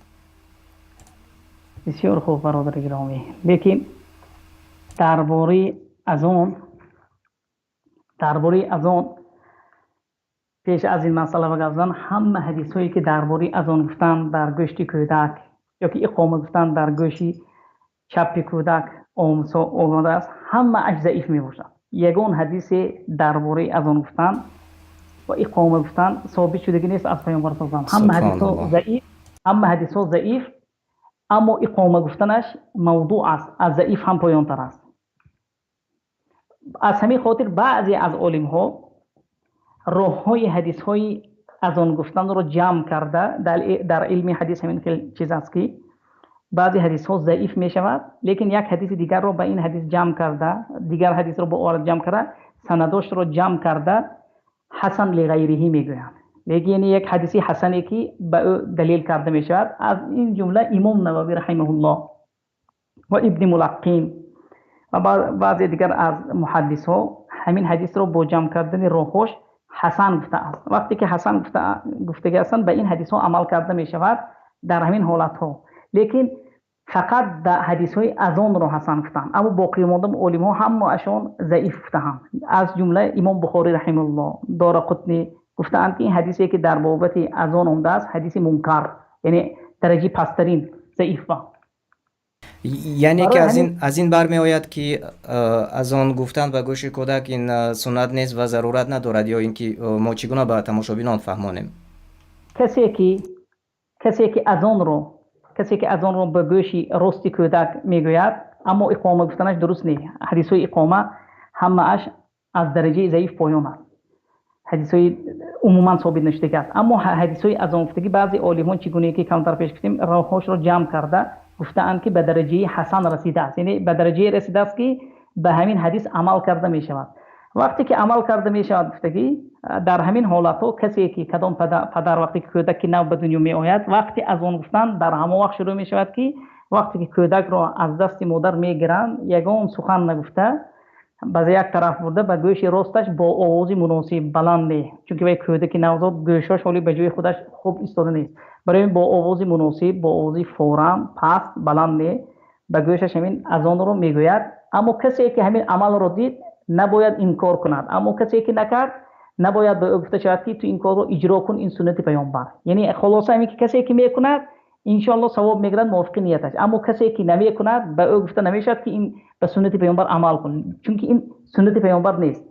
Бисёр хуб, бародари гиромӣ, лекин дар бораи азон пеш аз ин масъала гап задан, ҳама ҳадисҳое ки дар бораи азон гуфтан дар гӯши кӯдак ё ки иқома гуфтан дар гӯши чапи кӯдак омадааст, ҳамааш заиф мебошад. Ягон ҳадисе дар бораи азон гуфтан ва иқома гуфтан собит шудагӣ нест аз Паёмбар саллаллоҳу алайҳи васаллам. Ҳама ҳадисҳо заиф, ҳама ҳадисҳо заиф, аммо иқома гуфтанаш мавзӯъ аст, аз заиф ҳам поёнтар аст. Аз ҳамин хотир баъзе аз олимҳо роҳҳои ҳадисҳои азон гуфтанро ҷамъ карда, дар илми ҳадис ҳамин чиз аст, ки баъзе ҳадисҳо заиф мешавад, лекин як ҳадиси дигарро ба ин ҳадис ҷамъ карда, дигар ҳадисро бо он ҷамъ карда, санадашро ҷамъ карда, ҳасан лиғайриҳи мегӯянд. Лекин як ҳадиси ҳасане ки ба ӯ далел карда мешавад, аз ин ҷумла Имом Нававӣ раҳимаҳуллоҳ ва Ибни Мулаққин ва баъзе дигар аз муҳаддисҳо ҳамин ҳадисро бо ҷамъ кардани роҳҳояш ҳасан гуфтаанд. Вақте ки ҳасан гуфтагӣ ҳастанд, ба ин ҳадисҳо амал карда мешавад дар ҳамин ҳолатҳо. Лекин фақат дар ҳадисҳои азонро ҳасан гуфтанд, аммо боқимондаи уламо ҳамаашон заиф гуфтаанд. Аз ҷумла Имом Бухорӣ раҳимаҳуллоҳ, Доруқутнӣ гуфтаанд, ки ин ҳадисе ки дар бобати азон омадааст, ҳадиси мункар, яъне дараҷаи пасттарин заиф аст. Яъне ки аз ин бармеояд, ки азон гуфтан ба гӯши кӯдак ин суннат нест ва зарурат надорад, ё ин ки мо чӣ гуна ба тамошобинон фаҳмонем? Касе ки азонро ба гӯши рости кӯдак мегӯяд, аммо иқома гуфтанаш дуруст нест. Ҳадисҳои иқома ҳамааш аз дараҷаи заиф поён аст. Ҳадисҳои умуман собит нашудааст. Аммо ҳадисҳои азон гуфтагӣ баъзе олимон чӣ гуна ки камтар пеш гуфтем, роҳҳояшро ҷамъ карда гуфтаанд, ки ба дараҷаи ҳасан расидааст. Яъне ба дараҷае расидааст, ки ба ҳамин ҳадис амал карда мешавад. Вақте ки амал карда мешавад гуфтагӣ, дар ҳамин ҳолатҳо касе ки кадом падар вақте ки кӯдаки нав ба дунё меояд, вақте азон гуфтан дар ҳамон вақт шурӯъ мешавад, ки вақте ки кӯдакро аз дасти модар мегиранд, ягон сухан нагуфта ба як тараф бурда, ба гӯши росташ бо овози муносиб баланд не, чунки вай кӯдаки навзод гӯшҳояш ҳоло ба ҷои худаш хуб истода нест, барои ин бо овози муносиб, бо овози форам паст баланд не, ба гӯшаш ҳамин азонро мегӯяд. Аммо касе ки ҳамин амалро дид набояд инкор кунад, аммо касе ки накард набояд ба ӯ гуфта шавад, ки ту ин корро иҷро кун, ин суннати паёмбар. Яъне хулоса ҳамин ки касе ки мекунад Иншооллоҳ савоб мегирад мувофиқи нияташ. Аммо касе ки намекунад, ба ӯ гуфта намешавад ки ин ба суннати паёмбар амал кун, чунки ин суннати паёмбар нест.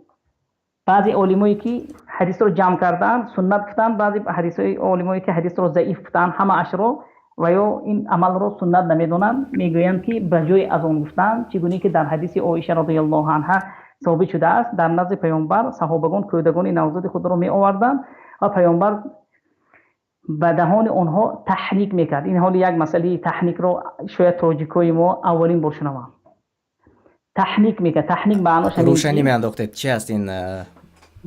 Баъзе уламое ки ҳадисро ҷамъ кардаанд, суннат гуфтанд, баъзе ҳадисҳои уламое ки ҳадисро заиф гуфтанд, ҳама ашро ва ё ин амалро суннат намедонанд, мегӯянд ки ба ҷои азон гуфтан, чигуна ки дар ҳадиси Оиша розияллоҳу анҳо собит шудааст, дар назди паёмбар саҳобагон кӯдакони навзоди худро меоварданд ва паёмбар ба даҳони онҳо таҳник мекард. Ин ҳол як масъалаи таҳникро шояд тоҷикҳои мо аввалин бор шунаванд. Таҳник мекард. Таҳник маънояш ҳамин Равшанӣ меандохтед. Чӣ ҳаст ин?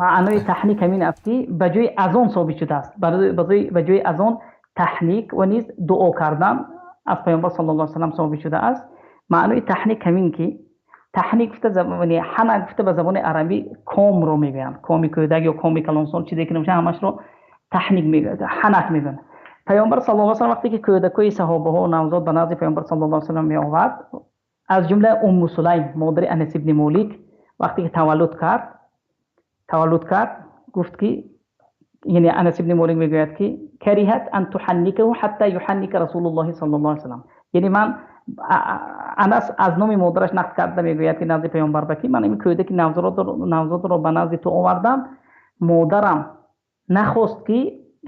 Маънои таҳник ҳамин аст ки ба ҷои азон собит шудааст. Ба ҷои азон таҳник ва низ дуо кардан аз паёмбар саллаллоҳу алайҳи васаллам собит шудааст. Маънои таҳник ҳамин ки таҳник гуфта забонӣ, ҳанак гуфта ба забони арабӣ кӯмро мегӯянд. Кӯми кӯдак ё кӯми калонсол, чизе ки намешавад ҳамааш ро таҳник мегӯянд, ҳанак мегӯянд. Паёмбар саллаллоҳу алайҳи васаллам вақте ки кӯдакҳои саҳобаҳо ва навзод ба назди паёмбар саллаллоҳу алайҳи васаллам меовард, аз ҷумла Умму Сулайм, модари Анас ибни Молик, вақте ки таваллуд кард, гуфт ки яъне Анас ибни Молик мегӯяд ки кариҳат ан туҳанникаҳу ҳатто юҳанника Расулуллоҳ саллаллоҳу алайҳи васаллам. Яъне ман Анас аз номи модараш нақл карда мегӯяд ки назди паёмбар ки ман ин кӯдаки навзодро ба назди ту овардам, модарам нахост ки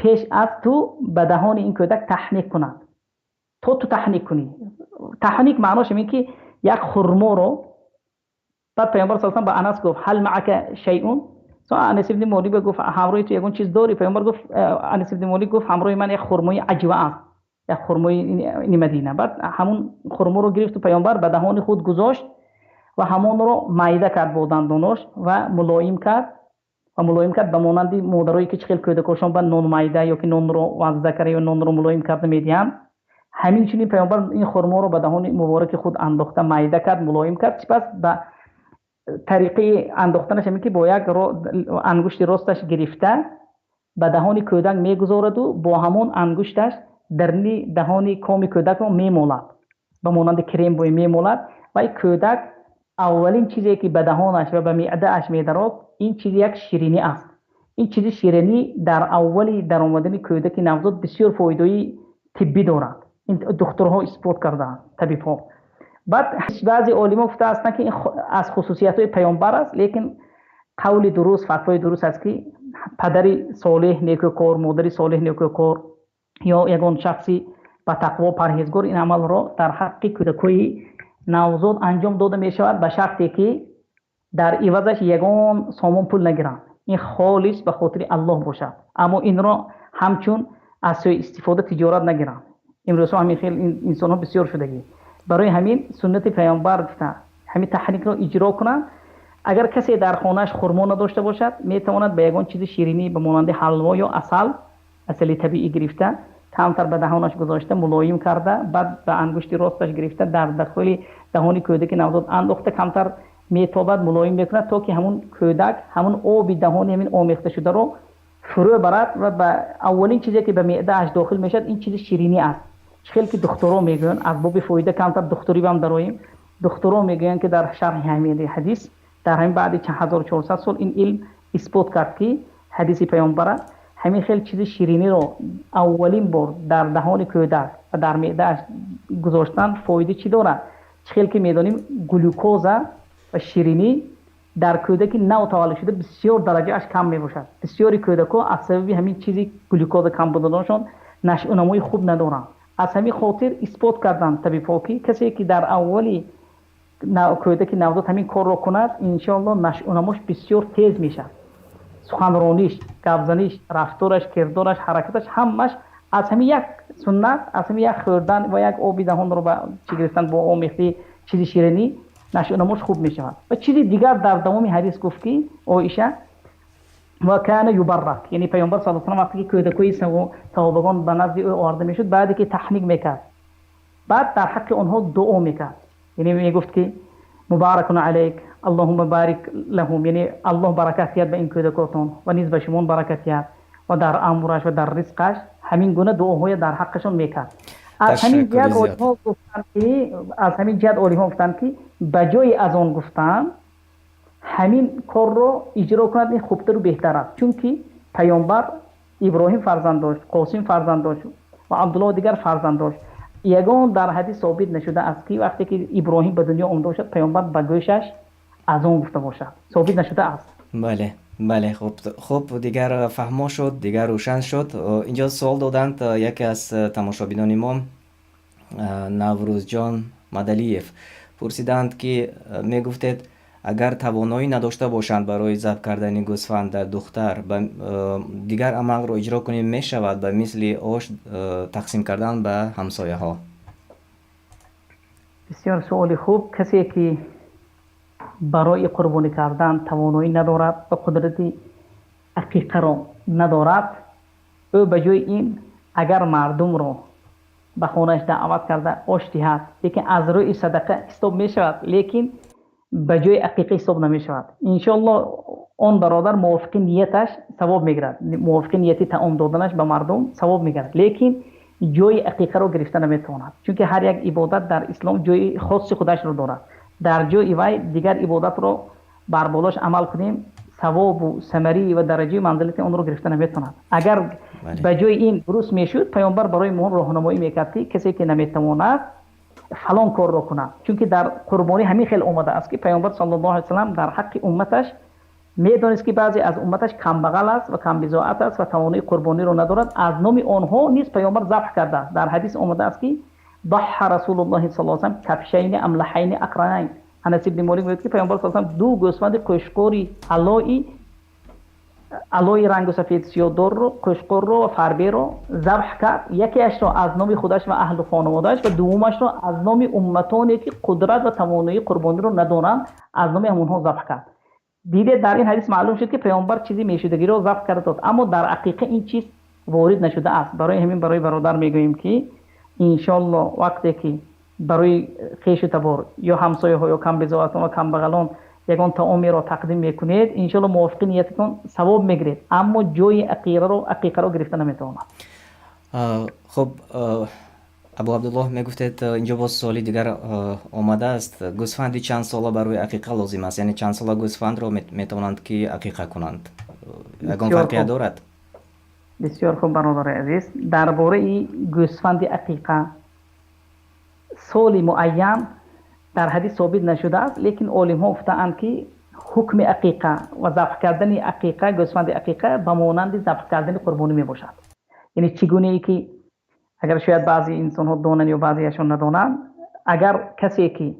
пеш аз ту ба даҳони ин кӯдак таҳник кунад, то ту таҳник кунӣ. Таҳник маънояш ҳамин ки як хурморо баъд паёмбар саллаллоҳу алайҳи васаллам ба Анас гуфт: ҳал маъака шайъун? Анас ибни Молик гуфт: ҳамроҳи ту як чиз дорӣ? Паёмбар гуфт, Анас ибни Молик гуфт: ҳамроҳи ман як хурмои аҷва аст, як хурмои ин Мадина. Баъд ҳамон хурморо гирифт ва паёмбар ба даҳони худ гузошт ва ҳамонро моеъ кард бо дандонаш ва мулоим кард ба монанди модарҳое ки хеле кӯдакҳояшон ба нони моеъ ё ки нонро вазда карда ё нонро мулоим карда медиҳанд. Ҳамин чунин паёмбар ин хурморо ба даҳони муборак худ андохта моеъ кард, мулоим кард. Сипас ба тариқаи андохтанаш ҳамин ки бо як ангушти росташ гирифта ба даҳони кӯдак мегузорад ва бо ҳамон ангушташ дар даҳони кӯми кӯдакро мемолад, ба монанди крем мемолад ва ин кӯдак аввалин чизе ки ба даҳонаш ва ба меъдааш медарад, ин чиз як ширинӣ аст. Ин чизи ширинӣ дар аввал даромадани кӯдаки навзод бисёр фоидаҳои тиббӣ дорад. Ин духтурҳо исбот кардаанд, табибҳо. Баъд баъзе уламо гуфтаанд ки ин аз хусусиятҳои паёмбар аст, лекин қавли дуруст, фатвои дуруст аст ки падари солеҳ, некӯкор, модари солеҳ, некӯкор ё як шахсе ба тақво парҳезгор ин амалро дар ҳаққи кӯдакҳои навзод анҷом дода мешавад ба шарте ки дар ивазаш ягон сомон пул нагиранд. Ин холис ба хотири Аллоҳ бошад. Аммо инро ҳамчун аз сӯи истифода тиҷорат нагиранд. Имрӯзҳо ҳамин хел инсонҳо бисёр шудагӣ. Барои ҳамин суннати паёмбар гуфтанд ҳамин таҳникро иҷро кунанд. Агар касе дар хонааш хурмо надошта бошад, метавонад ба ягон чизи ширинӣ ба монанди ҳалво ё асал, асали табиӣ гирифта, камтар ба даҳонаш гузошта, мулоим карда, баъд ба ангушти росташ гирифта дар дохили даҳони кӯдаки навзод андохта, камтар метобад, мулоим мекунад то ки ҳамон кӯдак ҳамон оби даҳон ҳамин омехта шударо фурӯ барад ва ба аввалин чизе ки ба меъдааш дохил мешавад ин чизи ширинӣ аст. Хеле ки духтурҳо мегӯянд аз боби фоида камтар духтурӣ ҳам дароем. Духтурҳо мегӯянд ки дар шарҳи ҳамин ҳадис дар ҳамин баъд 1400 сол ин илм исбот кард ки ҳадиси паёмбар ҳамин хеле чизи шириниро аввалин бор дар даҳони кӯдак ва дар меъдааш гузоштан фоида чӣ дорад? Хеле ки медонем глюкоза ва ширинӣ дар кӯдаки нав таваллуд шуда бисёр дараҷааш кам мебошад. Бисёре кӯдакҳо аз сабаби ҳамин чизи глюкоза кам буданашон нашъунамои хуб надоранд. Аз ҳамин хотир исбот карданд табибҳо ки касе ки дар аввали кӯдаки навзод ҳамин корро кунад, иншооллоҳ нашъунамояш бисёр тез мешавад. Суханрониш, гапзаниш, рафтораш, кирдораш, ҳаракаташ ҳамаш аз ҳамин як суннат, аз ҳамин як хӯрдан ва як оби даҳонро ба чӣ гирифтан бо омехтаи чизи ширинӣ нашъунамояш хуб мешавад. Ва чизи дигар дар давоми ҳадис гуфт ки Оиша ва кана юбаррак, яъне паёмбар саллаллоҳу алайҳи васаллам вақте ки кӯдакҳои саҳобагон ба назди ӯ оварда мешуд, баъд ки таҳник мекард, баъд дар ҳаққи онҳо дуо мекард. Яъне мегуфт ки муборакун алайк, аллоҳумма борик лаҳум, яъне Аллоҳ баракат диҳад ба ин кӯдакотон ва низ ба шумо баракат диҳад ва дар умраш ва дар ризқаш. Ҳамин гуна дуоҳоро дар ҳаққашон мекард. Аз ҳамин ҷиҳат олимҳо гуфтанд ки аз ҳамин ҷиҳат олимҳо гуфтанд ки ба ҷои азон гуфтан ҳамин корро иҷро кунад, ин хубтар ва беҳтар аст. Чунки паёмбар Иброҳим фарзанд дошт, Қосим фарзанд дошт, Ва Абдуллоҳ дигар фарзанд дошт. Ягон дар ҳадис собит нашудааст, ки вақте ки Иброҳим ба дунё омада бошад, паёмбар ба гӯшаш азон гуфта бошад. Собит нашудааст. Бале, бале, хуб, хуб, дигар фаҳмо шуд, дигар рӯшан шуд. Инҷо савол доданд яке аз тамошобинони мо, Наврӯзҷон Мадалиев пурсиданд, ки мегуфтед, агар тавоноӣ надошта бошанд барои забҳ кардани гӯсфанд дар духтар, ба дигар амалро иҷро кунем мешавад, ба мисли ош тақсим кардан ба ҳамсояҳо? Бисёр саволи хуб. Касе ки барои қурбонӣ кардан тавоноӣ надорад ва қудрати ақиқаро надорад, ӯ ба ҷои ин агар мардумро ба хонааш даъват карда ош диҳад, лекин аз рӯи садақа ҳисоб мешавад, лекин ба ҷои ақиқа ҳисоб намешавад. Иншооллоҳ, он бародар мувофиқи нияташ савоб мегирад, мувофиқи нияти таом доданаш ба мардум савоб мегирад, лекин ҷои ақиқаро гирифта наметавонад, чунки ҳар як ибодат дар ислом ҷои хоси худашро дорад. Дар ҷои вай дигар ибодатро бар болояш амал кунем, савоб ва самара ва дараҷа ва манзилати онро гирифта наметавонад. Агар ба ҷои ин дуруст мешуд, паёмбар барои мо роҳнамоӣ мекард, ки касе ки наметавонад фалон корро кунад, чунки дар қурбонӣ ҳамин хел омадааст, ки паёмбар саллаллоҳу алайҳи васаллам дар ҳаққи умматаш медонист, ки баъзе аз умматаш камбағал аст ва камбизоат аст ва тавоноии қурбониро надорад. Аз номи онҳо низ паёмбар забҳ кардааст. Дар ҳадис омадааст, ки ضحى رسول الله صلى الله عليه وسلم كبشين أملحين أقرنين. Анас ибн Молик мегӯяд, ки паёмбар саллаллоҳу алайҳи васаллам ду гӯсфанди қӯшқӯри алои ранги сафед сиёҳдорро, қӯшқӯрро ва фарберо забҳ кард. Якеашро аз номи худаш ва аҳлу хонаводааш ва дуввумашро аз номи умматоне ки қудрат ва тавоноии қурбониро надоранд, аз номи ҳамонҳо забҳ кард. Дидед, дар ин ҳадис маълум шуд, ки паёмбар чизе мешудагиро забҳ карда дод, аммо дар ақиқа ин чиз ворид нашудааст. Барои ҳамин барои бародар мегӯем, ки иншооллоҳ, вақте ки барои хешу табор ё ҳамсояҳо ё камбизоатон ва камбағалон ягон таомеро тақдим мекунед, иншооллоҳ мувофиқи ниятатон савоб мегиред, аммо ҷои ақиқаро гирифта наметавонад. Хуб, Абу Абдуллоҳ, мегуфтед, инҷо боз суоли дигар омадааст: гӯсфанди чанд сола барои ақиқа лозим аст, яъне чанд сола гӯсфандро метавонанд, ки ақиқа кунанд? Ягон фарқият дорад? Бисёр хуб, бародари азиз, дар бораи гӯсфанди ақиқа соли муайян дар ҳадис собит нашудааст, лекин олимҳо гуфтаанд, ки ҳукми ақиқа ва забҳ кардани ақиқа, гӯсфанди ақиқа ба монанди забҳ кардани қурбонӣ мебошад. Яъне чӣ гунае ки агар шояд баъзе инсонҳо донанд ё баъзеашон надонанд, агар касе ки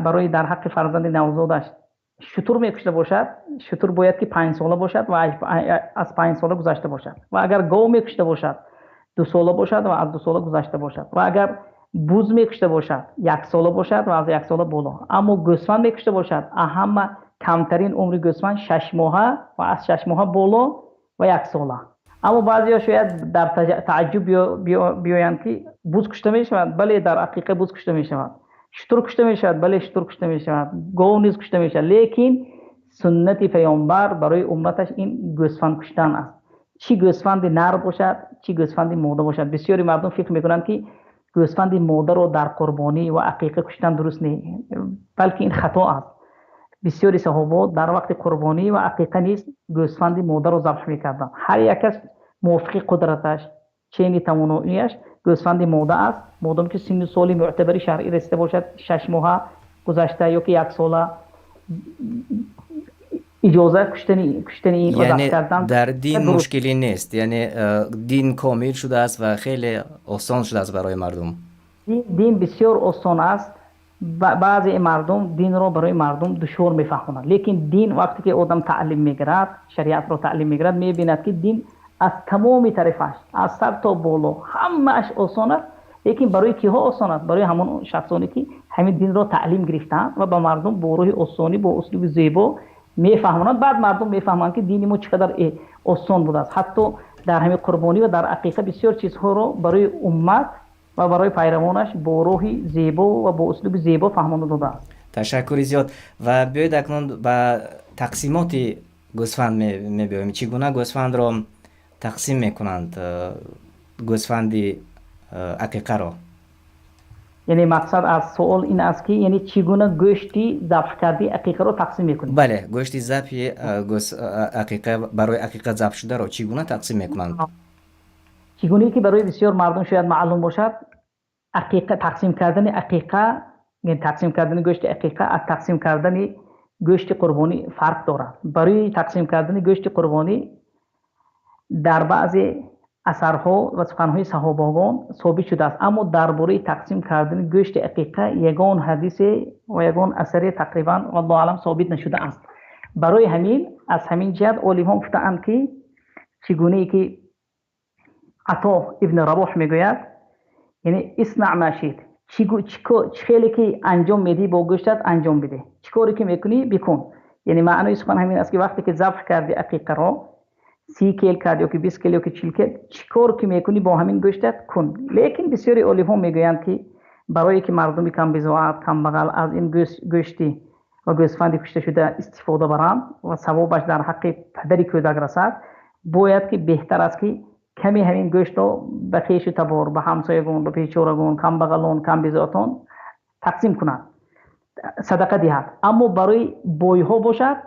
барои дар ҳаққи фарзанди навзодаш шутур мекушта бошад, шутур бояд ки 5 сола бошад ва аз 5 сола гузашта бошад, ва агар гов мекушта бошад, 2 сола бошад ва аз 2 сола гузашта бошад, ва агар буз мекушта бошад, 1 сола бошад ва аз 1 сола боло. Аммо гӯсфанд мекушта бошад, ҳама камтарин умри гӯсфанд 6 моҳа ва аз 6 моҳа боло ва 1 сола. Аммо баъзеҳо шояд дар тааҷҷуб биёянд, ки буз кушта мешавад? Бале, дар ақиқа буз кушта мешавад. Шутур кушта мешавад? Бале, шутур кушта мешавад. Гов низ кушта мешавад, лекин суннати паёмбар барои умматаш ин гӯсфанд куштан аст, чӣ гӯсфанди нар бошад, чӣ гӯсфанди мода бошад. Бисёри мардум фикр мекунанд, ки гӯсфанди модаро дар қурбонӣ ва ақиқа куштан дуруст не, балки ин хато аст. Бисёри саҳобо дар вақти қурбонӣ ва ақиқа низ гӯсфанди модаро забҳ мекарданд. Ҳар як кас мувофиқи қудраташ, чени тавоноияш гӯсфанди мода аст, модоме ки синну соли мӯътабари шаръӣ расида бошад, 6 моҳа гузашта ё ки 1 сола, иҷоза куштани ин ва забҳ Яъне кардан. дар дин мушкилӣ нест, яъне дин комил шудааст ва хеле осон шудааст барои мардум. Дин бисёр осон аст. Баъзе мардум динро барои мардум душвор мефаҳмонанд, лекин дин вақте ки одам таълим мегирад, шариатро таълим мегирад, мебинад, ки дин аз тамоми тарафаш, аз сар то боло, ҳамааш осон аст. Лекин барои киҳо осон аст? Барои ҳамон шахсоне ки ҳамин динро таълим гирифтаанд ва ба мардум бо рӯҳи осонӣ, бо услуби зебо мефаҳмонанд. Баъд мардум мефаҳманд, ки дини мо чӣ қадар осон будааст. Ҳатто дар ҳамин қурбонӣ ва дар ақиқа бисёр чизҳоро барои уммат ва барои пайравонаш бо роҳи зебо ва бо услуби зебо фаҳмонда додааст. Ташаккури зиёд. Ва биёед, акнун ба тақсимоти гӯсфанд мебиёем. Чӣ гуна гӯсфандро тақсим мекунанд, гӯсфанди ақиқаро? Яъне мақсад аз суол ин аст, ки яъне чӣ гуна гӯшти забҳкардаи ақиқаро тақсим мекунем? Бале, гӯшти забҳи ақиқа, барои ақиқа забҳ шударо чӣ гуна тақсим мекунанд? Чигуна ки барои бисёр мардум шояд маълум бошад, ақиқа, тақсим кардани ақиқа, яъне тақсим кардани гӯшти ақиқа аз тақсим кардани гӯшти қурбонӣ фарқ дорад. Барои тақсим кардани гӯшти қурбонӣ дар баъзе асарҳо ва сухани саҳобагон собит шудааст, аммо дар бораи тақсим кардани гӯшти ақиқа ягон ҳадис ва ягон асаре тақрибан валлоҳу аълам собит нашудааст. Барои ҳамин аз ҳамин ҷиҳат уламо гуфтаанд ки чигуна ки Ато ибни Рабоҳ мегӯяд, яъне исна' мо ши'та, чӣ чӣ кор ки анҷом медиҳӣ бо гӯштат анҷом бидеҳ. Чӣ коре ки мекунӣ бикун. Яъне маънои сухан ҳамин аст ки вақте ки забҳ кардӣ ақиқаро, 30 кило кардӣ ё ки 20 кило ё ки 40 кило, чӣ кор ки мекунӣ бо ҳамин гӯштат кун. Лекин бисёре уламо мегӯянд ки барои инки мардуми камбизоат, камбағал аз ин гӯшт, гӯшти гӯсфанди кушташуда истифода баранд ва савобаш дар ҳаққи падари кӯдак расад, бояд ки беҳтар аст ки каме ҳамин гӯштро ба хешу табор, ба ҳамсоягон, ба бечорагон, камбағалон, камбизоатон тақсим кунанд, садақа диҳад. Аммо барои бойҳо бошад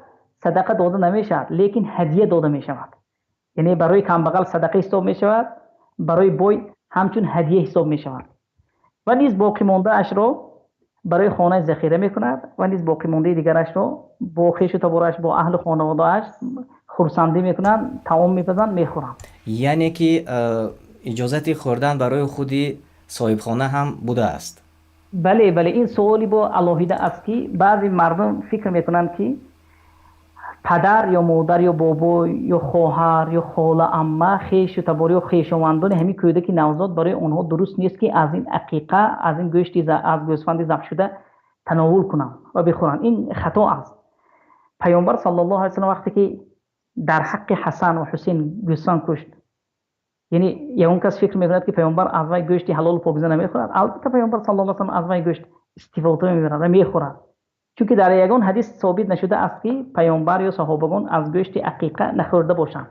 садақа дода намешавад, лекин ҳадя дода мешавад. Яъне барои камбағал садақа ҳисоб мешавад, барои бой ҳамчун ҳадя ҳисоб мешавад ва низ боқимондааш барои хона захира мекунад ва низ боқимондаи дигарашро бо хешу табораш, бо аҳлу хонаводааш хурсандӣ мекунанд, таом мепазанд, мехӯранд. Яъне ки иҷозати хӯрдан барои худи соҳибхона ҳам будааст. Бале, бале, ин саволе алоҳида аст ки баъзе мардум фикр мекунанд ки падар ё модар ё бобо ё хоҳар ё хола, амма, хешу табор ё хешовандони ҳамин кӯдаки навзод барои онҳо дуруст нест ки аз ин ақиқа, аз ин гӯшт, аз гӯсфанди забҳшуда тановул кунанд ва бихӯранд. Ин хато аст. Паёмбар саллаллоҳу алайҳи васаллам вақте ки дар ҳаққи Ҳасан ва Ҳусайн гӯсфанд кушт, яъне як кас фикр мекунад ки паёмбар аз он гӯшти ҳалол ва покиза намехӯрад. Албатта паёмбар саллаллоҳу алайҳи васаллам аз он гӯшт истифода мебарад ва мехӯрад. Чунки дар як ҳадис собит нашудааст ки паёмбар ё саҳобагон аз гӯшти ақиқа нахӯрда бошанд.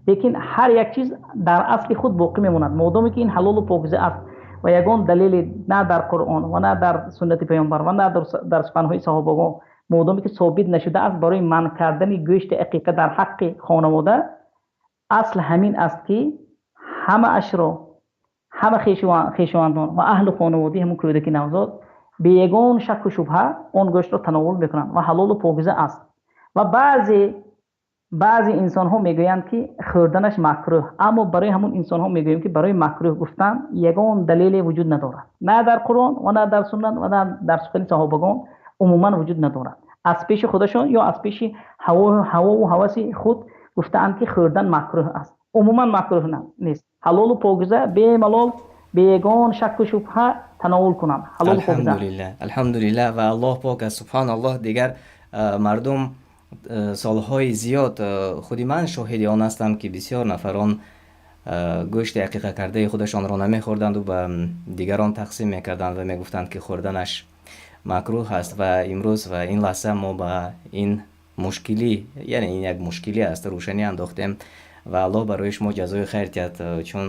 Лекин ҳар як чиз дар асли худ боқӣ мемонад. Модоме ки ин ҳалол ва покиза аст ва як далеле на дар Қуръон ва на дар суннати паёмбар ва на дар сухани саҳобагон модоме ки собит нашудааст барои манъ кардани гӯшти ақиқа дар ҳаққи хонавода, асл ҳамин аст ки ҳама ашро, ҳама хешовандон ва аҳли хонаводаи ҳамон кӯдаки навзод бе ҳеҷ шакку шубҳа он гӯштро тановул мекунанд ва ҳалол ва покиза аст. Ва баъзе, баъзе инсонҳо мегӯянд ки хӯрданаш макрӯҳ, аммо барои ҳамон инсонҳо мегӯем ки барои макрӯҳ гуфтан ягон далеле вуҷуд надорад. На дар Қуръон ва на дар суннат ва на дар сухани саҳобагон умуман вуҷуд надорад. Аз пеши худашон ё аз пеши ҳаво, ҳаво ва ҳавасу худ гуфтаанд ки хӯрдан макрӯҳ аст. Умуман макрӯҳ нест. Ҳалол ва покиза, бемалол, бе ҳеҷ шакку шубҳа тановул кунанд. Ҳалол ва покиза. Алҳамдулиллоҳ, алҳамдулиллоҳ ва Аллоҳ пок аст, субҳоналлоҳ. Дигар мардум солҳои зиёд, худи ман шоҳиди он ҳастам ки бисёр нафарон гӯшти ақиқа кардаи худашонро намехӯрданд ва ба дигарон тақсим мекарданд ва мегуфтанд ки хӯрданаш макрӯҳ аст. Ва имрӯз ва ин лаҳза мо ба ин мушкилӣ, яъне ин як мушкилӣ аст, рӯшанӣ андохтем ва Аллоҳ барои шумо ҷазои хайр диҳад, чун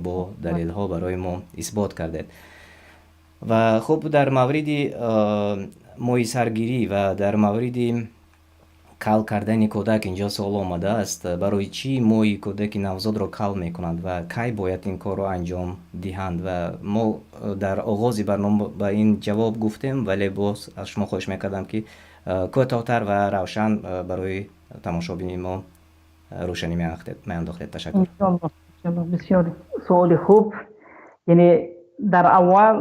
бо далелҳо барои мо исбот кардед. Ва хуб, дар мавриди мӯйсаргирӣ ва дар мавриди кал кардани кӯдак инҷо савол омадааст: барои чӣ мӯи кӯдаки навзодро кал мекунанд ва кай бояд ин корро анҷом диҳанд? Ва мо дар оғози барнома ба ин ҷавоб гуфтем, вале боз аз шумо хоҳиш мекардам ки кӯтоҳтар ва равшан барои тамошобини мо рӯшанӣ меандохтед. Ташаккур. Иншоаллоҳ, иншоаллоҳ, бисёр савол хуб. Яъне дар аввал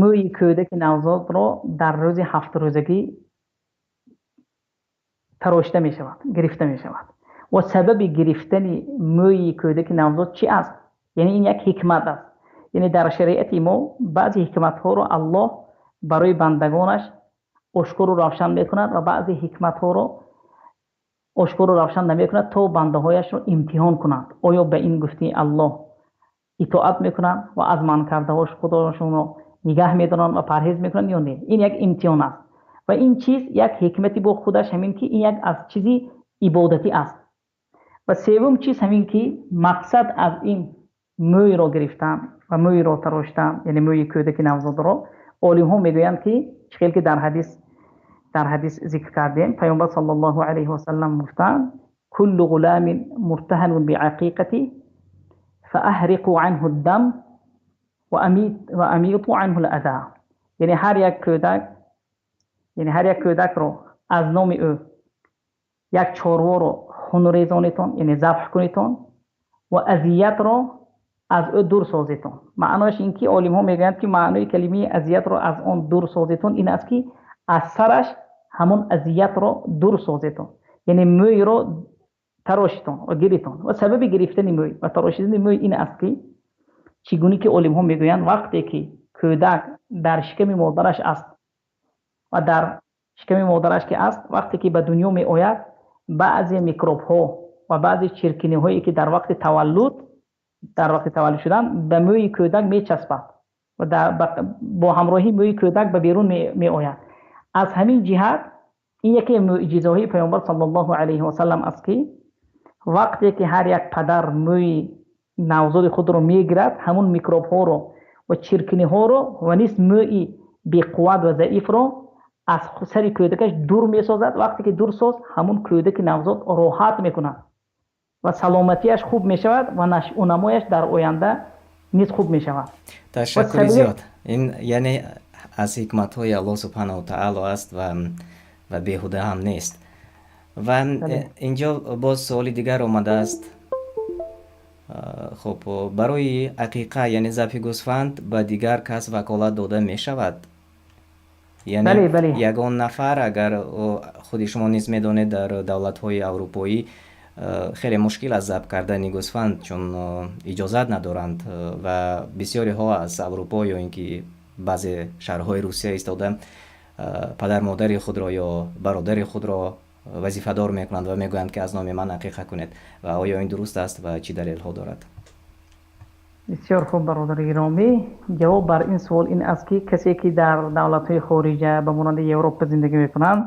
мӯи кӯдаки навзодро дар рӯзи ҳафт рӯзагӣ тарошта мешавад, гирифта мешавад. Ва сабаби гирифтани мӯи кӯдаки навзод чист? Яъне ин як ҳикмат аст. Яъне дар шариати мо баъзе ҳикматҳоро Аллоҳ барои бандагонаш ошкор ва равшан мекунад ва баъзе ҳикматҳоро ошкор ва равшан намекунад то бандаҳояшро имтиҳон кунад. Оё ба ин гуфтаи Аллоҳ итоат мекунанд ва аз манъ кардаҳояш худашонро нигаҳ медоранд ва парҳез мекунанд ё не? Ин як имтиҳон аст ва ин чиз як ҳикмате бо худаш ҳамин ки ин як аз чизи ибодатӣ аст. Ва севум чиз ҳамин ки мақсад аз ин мӯйро гирифтан ва мӯйро тарошидан, яъне мӯи кӯдаки навзодро, олимҳо мегӯянд ки чунон ки дар ҳадис зикр кардем, Паёмбар саллаллоҳу алайҳи васаллам гуфтанд: كل غلام مرتهن بعقيقته. فأحرقوا عنه الدم وأميطوا عنه الأذى. Яъне ҳар як кӯдак, яъне ҳар як кӯдакро аз номи ӯ як чорворо хунрезонитон, яъне забҳ кунитон ва озиятро аз ӯ дур созитон. Маънояш ин ки олимҳо мегӯянд ки маънои калимаи озиятро аз он дур созитон ин аст ки аз сараш ҳамон озиятро дур созитон, яъне мӯйро тарошитон ва гиритон. Ва сабаби гирифтани мӯй ва тарошидани мӯй ин аст ки чигуна ки олимҳо мегӯянд вақте ки кӯдак дар шиками модараш аст ва дар шиками модараш ки аст, вақте ки ба дунё меояд баъзе микробҳо ва баъзе чиркиниҳое ки дар вақти таваллуд, дар вақти таваллуд шудан ба мӯйи кӯдак мечаспад ва бо ҳамроҳии мӯйи кӯдак ба берун меояд. Аз ҳамин ҷиҳат ин яке аз мӯъҷизаҳои Паёмбар саллаллоҳу алайҳи васаллам аст ки вақте ки ҳар як падар мӯйи навзоди худро мегирад, ҳамон микробҳоро ва чиркиниҳоро ва низ мӯйи беқувват ва заифро аз сари кӯдакаш дур месозад. Вақте ки дур сохт, ҳамон кӯдаки навзод роҳат мекунад ва саломатиаш хуб мешавад ва нашву намояш дар оянда низ хуб мешавад. Ташаккур зиёд. Ин яъне аз ҳикматҳои Аллоҳ субҳонаҳу ва таъоло аст ва беҳуда ҳам нест. Ва инҷо боз суоли дигар омадааст. Хуб, барои ақиқа, яъне забҳи гӯсфанд ба дигар кас ваколат дода мешавад? Яъне бале, бале. Ягон нафар, агар худи шумо низ медонед, дар давлатҳои аврупоӣ хеле мушкил аст забҳ кардани гӯсфанд, чун иҷозат надоранд ва бисёриҳо аз Аврупо ё ин ки баъзе шаҳрҳои Русия истода падар модари худро ё бародари худро вазифадор мекунанд ва мегӯянд ки аз номи ман ақиқа кунед. Ва оё ин дуруст аст ва чӣ далелҳо дорад? Бисёр хуб, бародари гиромӣ. Ҷавоб бар ин савол ин аст ки касе ки дар давлатҳои хориҷа ба монанди Аврупо зиндагӣ мекунанд,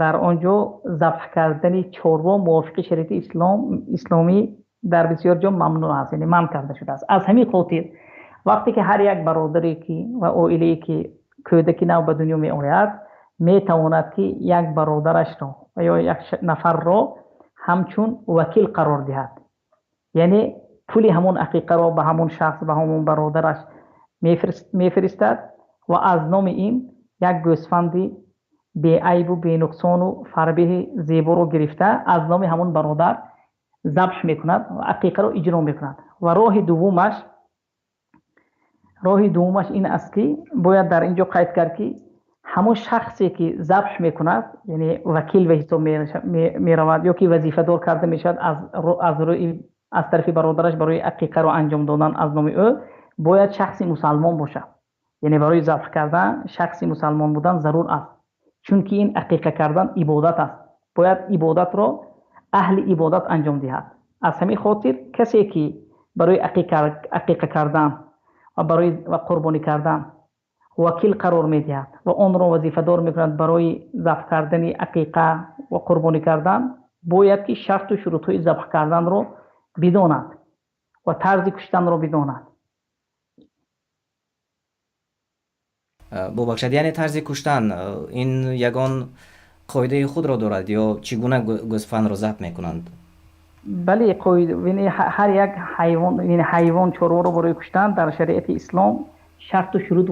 дар он ҷо забҳ кардани чорво мувофиқи шариати ислом, исломӣ дар бисёр ҷо мамнӯъ аст, яъне манъ карда шудааст. Аз ҳамин хотир вақте ки ҳар як бародаре ки ва оилае ки кӯдаки нав ба дунё меояд, метавонад ки як бародарашро ва ё як нафарро ҳамчун вакил қарор диҳад. Яъне пули ҳамон ақиқаро ба ҳамон шахс, ба ҳамон бародараш мефиристад ва аз номи ин як гӯсфанди беайб ва бенуқсон ва фарбеҳи зебо гирифта аз номи ҳамон бародар забҳ мекунад ва ақиқаро иҷро мекунад. Ва роҳи дуввумаш ин аст ки бояд дар инҷо қайд кард ки ҳамон шахсе ки забҳ мекунад, яъне вакил ба ҳисоб меравад ё ки вазифадор карда мешавад аз тарафи бародараш барои ақиқаро анҷом додан аз номи ӯ, бояд шахси мусулмон бошад. Яъне барои забҳ кардан шахси мусулмон будан зарур аст. Чунки ин ақиқа кардан ибодат аст. Бояд ибодатро аҳли ибодат анҷом диҳад. Аз ҳамин хотир касе ки барои ақиқа кардан ва барои қурбонӣ кардан вакил қарор медиҳад ва онро вазифадор мекунад барои забҳ кардани ақиқа ва қурбонӣ кардан, бояд ки шарт ва шурутҳои забҳ карданро бидонад ва тарзи куштанро бидонад. Бубахшед, яъне тарзи куштан ин ягон қоидаи худро дорад ё чӣ гуна гӯсфандро забҳ мекунанд? Бале, қоида, яъне ҳар як ҳайвон, яъне ҳайвон чорворо барои куштан дар шариати ислом шарт ва шурут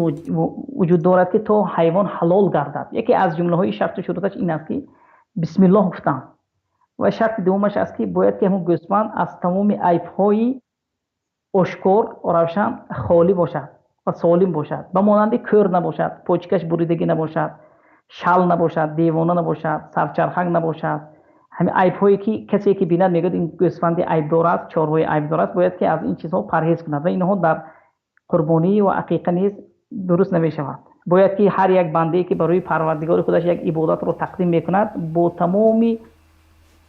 вуҷуд дорад ки то ҳайвон ҳалол гардад. Яке аз ҷумлаҳои шарт ва шуруташ ин аст ки бисмиллоҳ гуфтан ва шарти дуввумаш аст ки бояд ки ҳамон гӯсфанд аз тамоми айбҳои ошкор ва равшан холӣ бошад ва солим бошад, ба монанди кӯр набошад, пӯчкаш буридагӣ набошад, шал набошад, девона набошад, сарчарханг набошад. Ҳамин айбҳое ки касе ки бинад мегӯяд ин гӯсфанд айбдор аст, чорвои айбдор аст, бояд ки аз ин чизҳо парҳез кунад ва инҳо дар қурбонӣ ва ақиқа низ дуруст намешавад. Бояд ки ҳар як бандае ки барои Парвардигори худаш як ибодатро тақдим мекунад, бо тамоми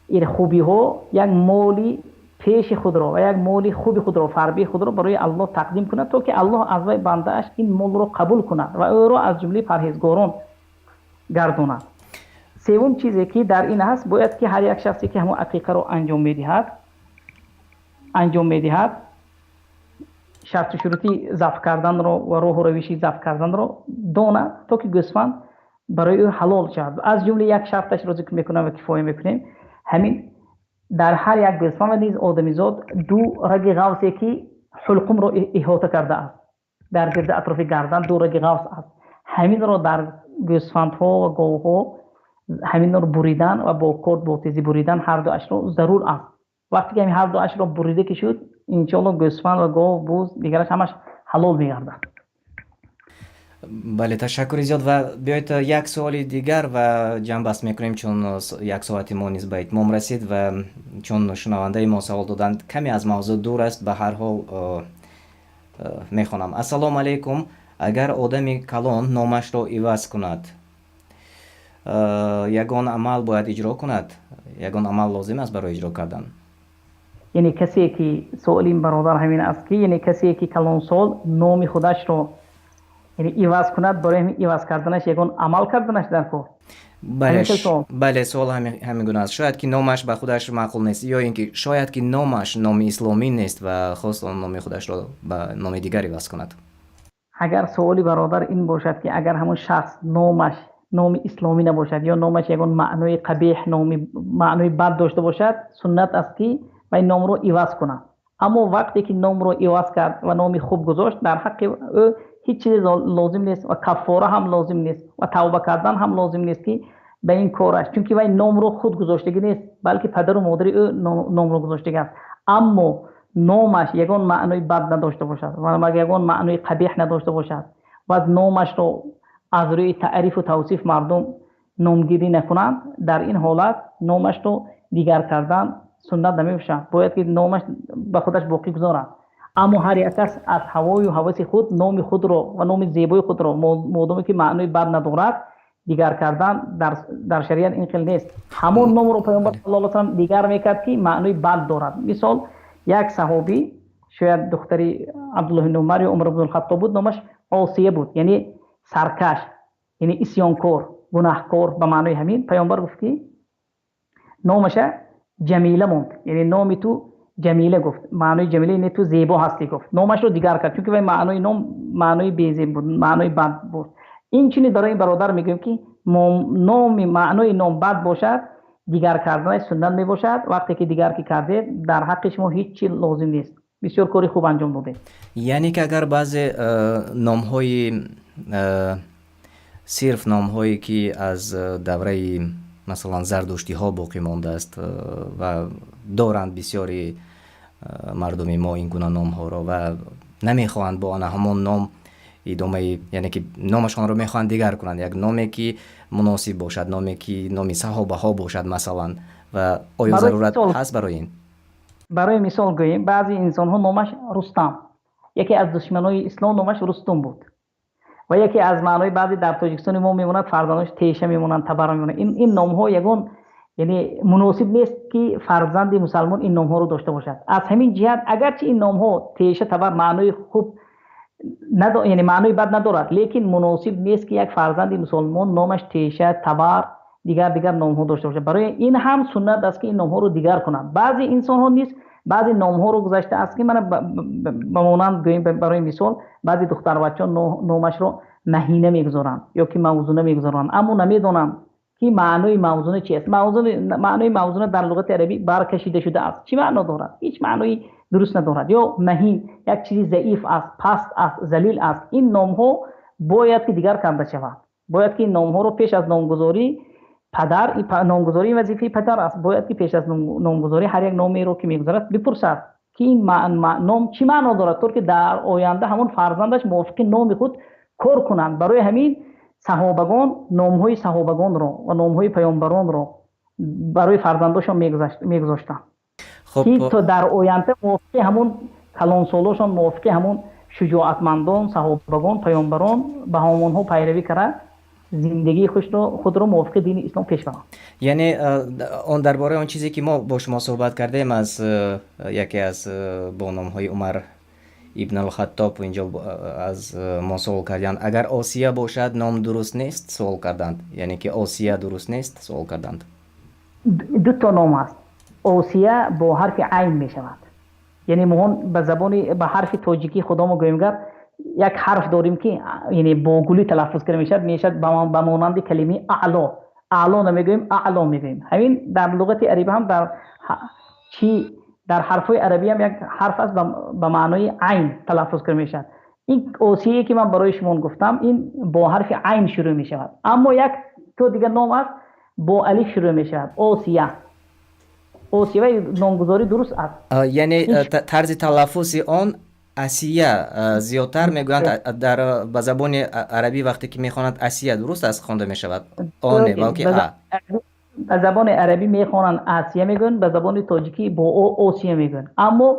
ин хубиҳо як моли пеши худро ва як моли хуби худро, фарбеҳи худро барои Аллоҳ тақдим кунад то ки Аллоҳ аз вай бандааш ин молро қабул кунад ва ӯро аз ҷумлаи парҳезгорон гардонад. Севум чизе ки дар ин ҳаст, бояд ки ҳар як шахсе ки ҳамон ақиқаро анҷом медиҳад, шарт ва шурути забҳ карданро ва роҳу равиши забҳ карданро донад то ки гӯсфанд барои ӯ ҳалол шавад. Аз ҷумла як шарташро зикр мекунам ва кифоя мекунем, ҳамин Дар ҳар як гӯсфанд низ одамизод ду раги ғафсе, ки ҳалқумро эҳота кардааст, дар гирди атрофи гардан ду раги ғафс аст. Ҳамин ро дар гӯсфандҳо ва говҳо ҳамин ро буридан ва бо корд бо тезӣ буридан ҳар дуяшро зарур аст. Вақте ки ҳар дуяшро бурида ки шуд, иншооллоҳ гӯсфанд ва гов, буз, дигараш ҳамааш ҳалол мегардад. Бале, ташаккур зиёд ва биёед як савол дигар ва ҷамъбаст мекунем, чун як соати мо низ ба итмом расид ва чун шунавандаи мо савол доданд, каме аз мавзӯъ дур аст, ба ҳар ҳол мехонам. Ассалому алайкум. Агар одами калон номашро иваз кунад, ягон амал бояд иҷро кунад? Ягон амал лозим аст барои иҷро кардан? Яъне касе ки саволи ин бародар ҳамин аст ки яъне касе ки калонсол номи худашро яъне иваз кунад, барои ҳамин иваз карданаш ягон амал карданаш дар кор? Бале, бале, савол ҳамин гуна аст. Шояд ки номаш ба худаш маъқул нест ё инки шояд ки номаш номи исломӣ нест ва хост он номи худашро ба номи дигар иваз кунад. Агар саволи бародар ин бошад ки агар ҳамон шахс номаш номи исломӣ набошад ё номаш ягон маънои қабеҳ, ном маънои бад дошта бошад, суннат аст ки ин номро иваз кунад. Аммо вақте ки номро иваз кард ва номи хуб гузошт, дар ҳаққи ӯ ҳеҷ чиз лозим нест ва каффора ҳам лозим нест ва тавба кардан ҳам лозим нест ки ба ин кораш, чунки ин номро худ гузоштагӣ нест, балки падару модари ӯ номро гузоштаанд. Аммо номаш ягон маънои бад надошта бошад ва ягон маънои қабеҳ надошта бошад ва номашро аз рӯи таъриф ва тавсифи мардум номгузорӣ накунанд, дар ин ҳолат номашро дигар кардан суннат намешавад. Бояд ки номаш ба худаш боқӣ гузорад. Аммо ҳар як шахс аз ҳавои ҳавасу худ номи худро ва номи зебои худро модоме ки маънои бад надорад, дигар кардан дар шариат ин хел нест. Ҳамон номро Паёмбар саллаллоҳу алайҳи ва олиҳи васаллам дигар мекард ки маънои бад дорад. Мисол як саҳобӣ шояд духтари Абдуллоҳ ибни Умар ё Умар ибни Хаттоб буд, номаш Осия буд, яъне саркаш, яъне исёнкор, гунаҳкор ба маънои ҳамин. Паёмбар гуфт ки номашро Ҷамила монд, яъне номи ту Ҷамила гуфт. Маънои Ҷамила яъне ту зебо ҳастӣ гуфт. Номашро дигар кард чунки маънои ном маънои бад буд, маънои бад буд. Ин чунин барои ин бародар мегӯям ки ном маънои ном бад бошад, дигар карданаш суннат мебошад. Вақте ки дигар кардед, дар ҳаққи шумо ҳеҷ чиз лозим нест. Бисёр кори хуб анҷом додед. Яъне ки агар баъзе номҳои сирф номҳое ки аз давраи масалан зардуштиҳо боқӣ мондааст ва доранд бисёри мардуми мо ин гуна номҳоро ва намехоҳанд бо ҳамон ном идома, яъне ки номашонро мехоҳанд дигар кунанд, як номе ки муносиб бошад, номе ки номи саҳобаҳо бошад масалан, ва оё зарурат ҳаст барои ин? Барои мисол гӯем, баъзе инсонҳо номаш Рустам, яке аз душманони ислом номаш Рустам буд ва яке аз маънои баъзе дар Тоҷикистон мо мемонад фарзандонаш Теша мемонанд, Табар мемонанд. Ин номҳо ягон яъне муносиб нест ки фарзанди мусулмон ин номҳоро дошта бошад. Аз ҳамин ҷиҳат агарчи ин номҳо Теша, Табар маънои хуб надорад, яъне маънои бад надорад, лекин муносиб нест ки як фарзанди мусулмон номаш Теша, Табар, дигар номҳо дошта бошад. Барои ин ҳам суннат аст ки ин номҳоро дигар кунанд. Баъзе инсонҳо низ баъзе номҳоро гузошта аст ки ман ба монанд гӯем, барои мисол баъзе духтарбачаҳо номашро Маҳина мегузоранд ё ки Мавзуна мегузоранд, аммо намедонанд ки маънои Мавзуна чист. Мавзуна, маънои Мавзуна дар луғати арабӣ баркашида шудааст. Чӣ маъно дорад? Ҳеҷ маънои дуруст надорад. Ё Маҳин як чизи заиф аст, паст аст, залил аст. Ин номҳо бояд ки дигар карда шавад. Бояд ки ин номҳоро пеш аз номгузорӣ падар, ин номгузорӣ вазифаи падар аст. Бояд ки пеш аз номгузорӣ ҳар як номеро ки мегузорад бипурсад ки ин ном чӣ маъно дорад, то ки дар оянда ҳамон фарзандаш мувофиқи номи худ кор кунанд. Барои ҳамин саҳобагон номҳои саҳобагонро ва номҳои паёмбаронро барои фарзандонашон мегузоштанд. Хуб, ки то дар оянда мувофиқи ҳамон калонсолашон, мувофиқи ҳамон шуҷоатмандон, саҳобагон, паёмбарон ба ҳамонҳо пайравӣ карда, зиндагии худро мувофиқи дини ислом пеш баранд. Яъне он дар бораи он чизе ки мо бо шумо суҳбат кардем аз яке аз бо номҳои Умар ибн ал-Хаттоб инҷо аз мо савол карданд. Агар Осия бошад, ном дуруст нест? Савол карданд. Яъне ки Осия дуруст нест? Савол карданд. Ду то ном аст. Осия бо ҳарфи айн мешавад. Яъне мо ба забон ба ҳарфи тоҷикии худамон гӯем, гап як ҳарф дорем ки яъне бо гулӣ талаффуз карда мешавад, мешавад ба монанди калимаи аъло. Аъло намегӯем, аъло мегӯем. Ҳамин дар луғати арабӣ ҳам дар Чӣ дар ҳарфҳои арабӣ ҳам як ҳарф аст ба маънои айн талаффуз мешавад. Ин Осия ки ман барои шумо гуфтам, ин бо ҳарфи айн шурӯъ мешавад. Аммо як ту дигар ном аст бо алиф шурӯъ мешавад, Осиё. Осиё номгузорӣ дуруст аст. Яъне тарзи талаффузи он Осия зиёдтар мегӯянд дар ба забони арабӣ вақте ки мехонанд Осия дуруст аст хонда мешавад? О не, балки А. Ба забони арабӣ мехонанд Осия мегӯянд, ба забони тоҷикӣ бо О Осия мегӯянд. Аммо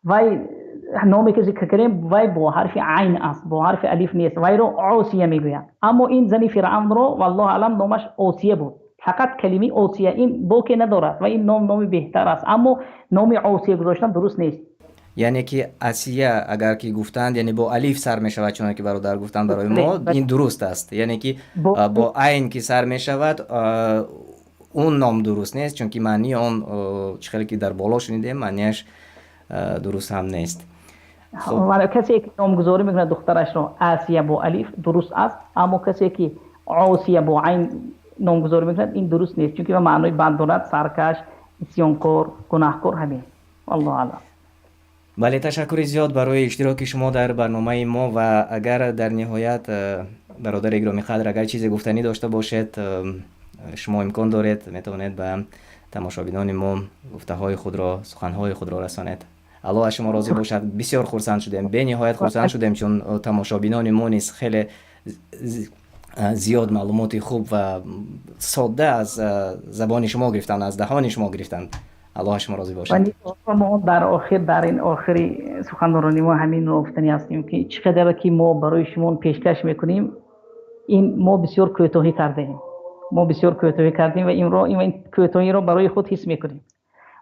вой номе ки зикр кардем вой бо ҳарфи айн аст, бо ҳарфи алиф нест. Вой-ро Осия мегӯянд. Аммо ин зани Фиръавнро валлоҳу аълам номаш Осия буд. Фақат калимаи Осия ин боке надорад ва ин ном, номи беҳтар аст. Аммо номи Осия гузоштан дуруст нест. Яъне ки Осия агар ки гуфтанд, яъне бо алиф сар мешавад, чунон ки бародар гуфтанд барои мо, ин дуруст аст. Яъне ки бо айн ки сар мешавад, он ном дуруст нест, чунки маънии он чӣ хеле ки дар боло шунидем, маънияш дуруст ҳам нест. Хуб, касе ки номгузорӣ мекунад духтарашро Осия бо алиф дуруст аст, аммо касе ки Осия бо айн номгузорӣ мекунад, ин дуруст нест, чунки ба маънои бад дорад, саркаш, исёнкор, гунаҳкор ҳамин. Валлоҳу аълам. Бале, ташаккури зиёд барои иштироки шумо дар барномаи мо ва агар дар ниҳоят, бародари гиромиқадр, агар чизе гуфтанӣ дошта бошед, шумо имкон доред, метавонед ба тамошобинони мо гуфтаҳои худро, суханҳои худро расонед. Аллоҳ аз шумо розӣ бошад. Бисёр хурсанд шудем, бениҳоят хурсанд шудем, чун тамошобинони мо низ хеле зиёд маълумоти хуб ва содда аз забони шумо гирифтанд, аз даҳони шумо гирифтанд. Аллоҳ аз шумо розӣ бошад. Мо дар охир, дар ин охири суханронии мо ҳамин ро гуфтанӣ ҳастем, ки чӣ қадар ки мо барои шумо пешкаш мекунем, ин мо бисёр кӯтоҳӣ кардаем. Мо бисёр кӯтоҳӣ кардем ва инро, ин кӯтоҳиро барои худ ҳис мекунем.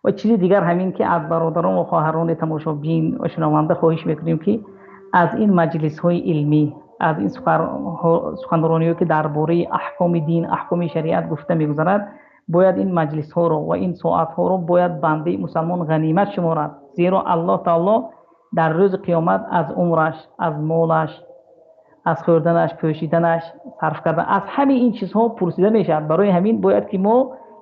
Ва чизи дигар ҳамин ки аз бародарон ва хоҳарони тамошобин ва шунаванда хоҳиш мекунем, ки аз ин маҷлисҳои илмӣ, аз ин суханрониҳое ки дар бораи аҳкоми дин, аҳкоми шариат гуфта мегузарад, бояд ин маҷлисҳоро ва ин соатҳоро бояд банда мусулмон ғанимат шуморад. Зеро Аллоҳи таъоло дар рӯзи қиёмат аз умраш, аз молаш, аз хӯрданаш, пӯшиданаш, сарф кардан, аз ҳамаи ин чизҳо пурсида мешавад. Барои ҳамин бояд ки мо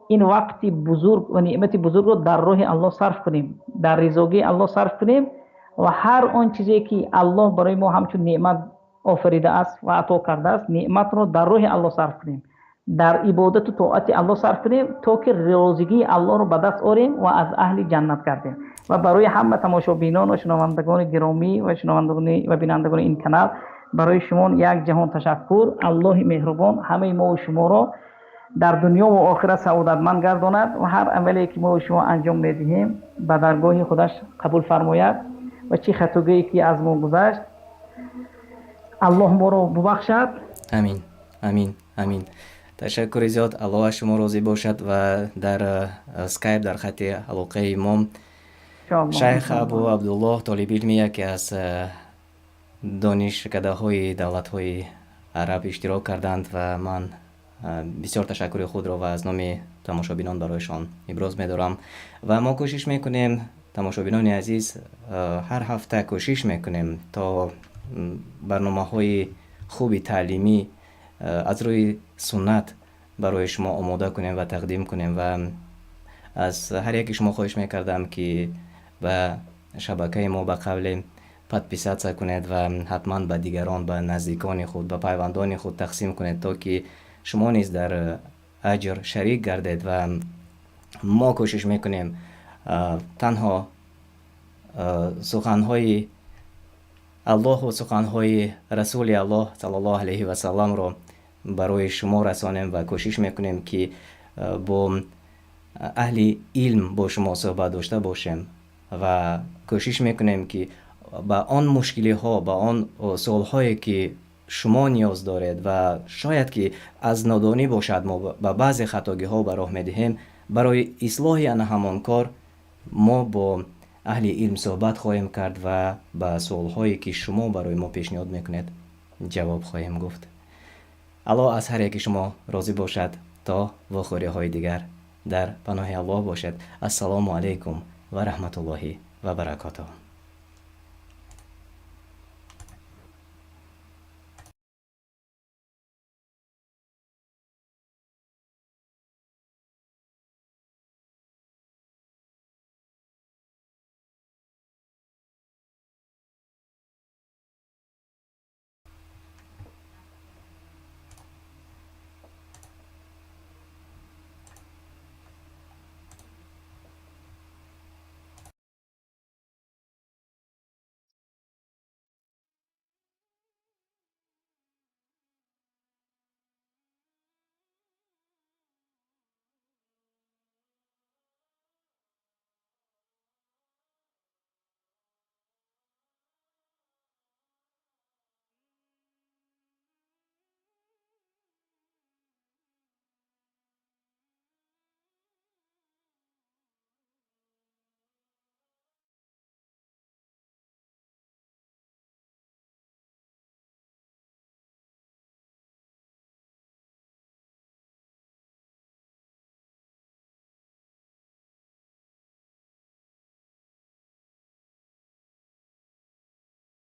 ин вақти бузург ва неъмати бузургро дар роҳи Аллоҳ сарф кунем, дар ризои Аллоҳ сарф кунем ва ҳар он чизе ки Аллоҳ барои мо ҳамчун неъмат офаридааст ва ато кардааст, неъматро дар роҳи Аллоҳ сарф кунем, дар ибодат ва тоати Аллоҳ сарф кунем, то ки ризои Аллоҳро ба даст орем ва аз аҳли ҷаннат гардем. Ва барои ҳама тамошобинон ва шунавандагони гиромӣ ва шунавандагон ва бинандагони ин канал барои шумо як ҷаҳон ташаккур. Аллоҳи меҳрубон ҳамаи мо ва шуморо дар дунё ва охират саодатманд гардонад ва ҳар амале ки мо ва шумо анҷом медиҳем ба даргоҳи худаш қабул фармояд ва чӣ хатое ки аз мо гузашт Аллоҳ моро бибахшад. Амин, амин, амин. Ташаккури зиёд, Аллоҳ аз шумо розӣ бошад. Ва дар скайп дар хати алоқаи мо шайх Абу Абдуллоҳ, толиби илми яке аз донишкадаҳои давлатҳои араб, иштирок карданд ва ман бисёр ташаккури худро ва аз номи тамошобинон барояшон иброз медорам. Ва мо кӯшиш мекунем, тамошобинони азиз, ҳар ҳафта кӯшиш мекунем, то барномаҳои хуби таълимӣ аз рӯи суннат барои шумо омода кунем ва тақдим кунем. Ва аз ҳар яке шумо хоҳиш мекардам, ки ба шабакаи мо ба қавле подписаться кунед ва ҳатман ба дигарон, ба наздикони худ, ба пайвандони худ тақсим кунед, то ки шумо низ дар аҷр шарик гардед. Ва мо кӯшиш мекунем танҳо суханҳои Аллоҳу суханҳои Расули Аллоҳ саллаллоҳу алайҳи васалламро барои шумо расонем ва кӯшиш мекунем, ки бо аҳли илм бо шумо суҳбат дошта бошем ва кӯшиш мекунем, ки ба он мушкилиҳо, ба он суолҳое ки шумо ниёз доред ва шояд ки аз нодонӣ бошад, мо ба баъзе хатогиҳо ба роҳ медиҳем, барои ислоҳи ана ҳамон кор мо бо аҳли илм суҳбат хоҳем кард ва ба суолҳое ки шумо барои мо пешниҳод мекунед, ҷавоб хоҳем гуфт. Аллоҳ аз ҳар яки шумо розӣ бошад. То вохӯриҳои дигар дар паноҳи Аллоҳ бошед. Ассалому алайкум ва раҳматуллоҳи ва баракотуҳ.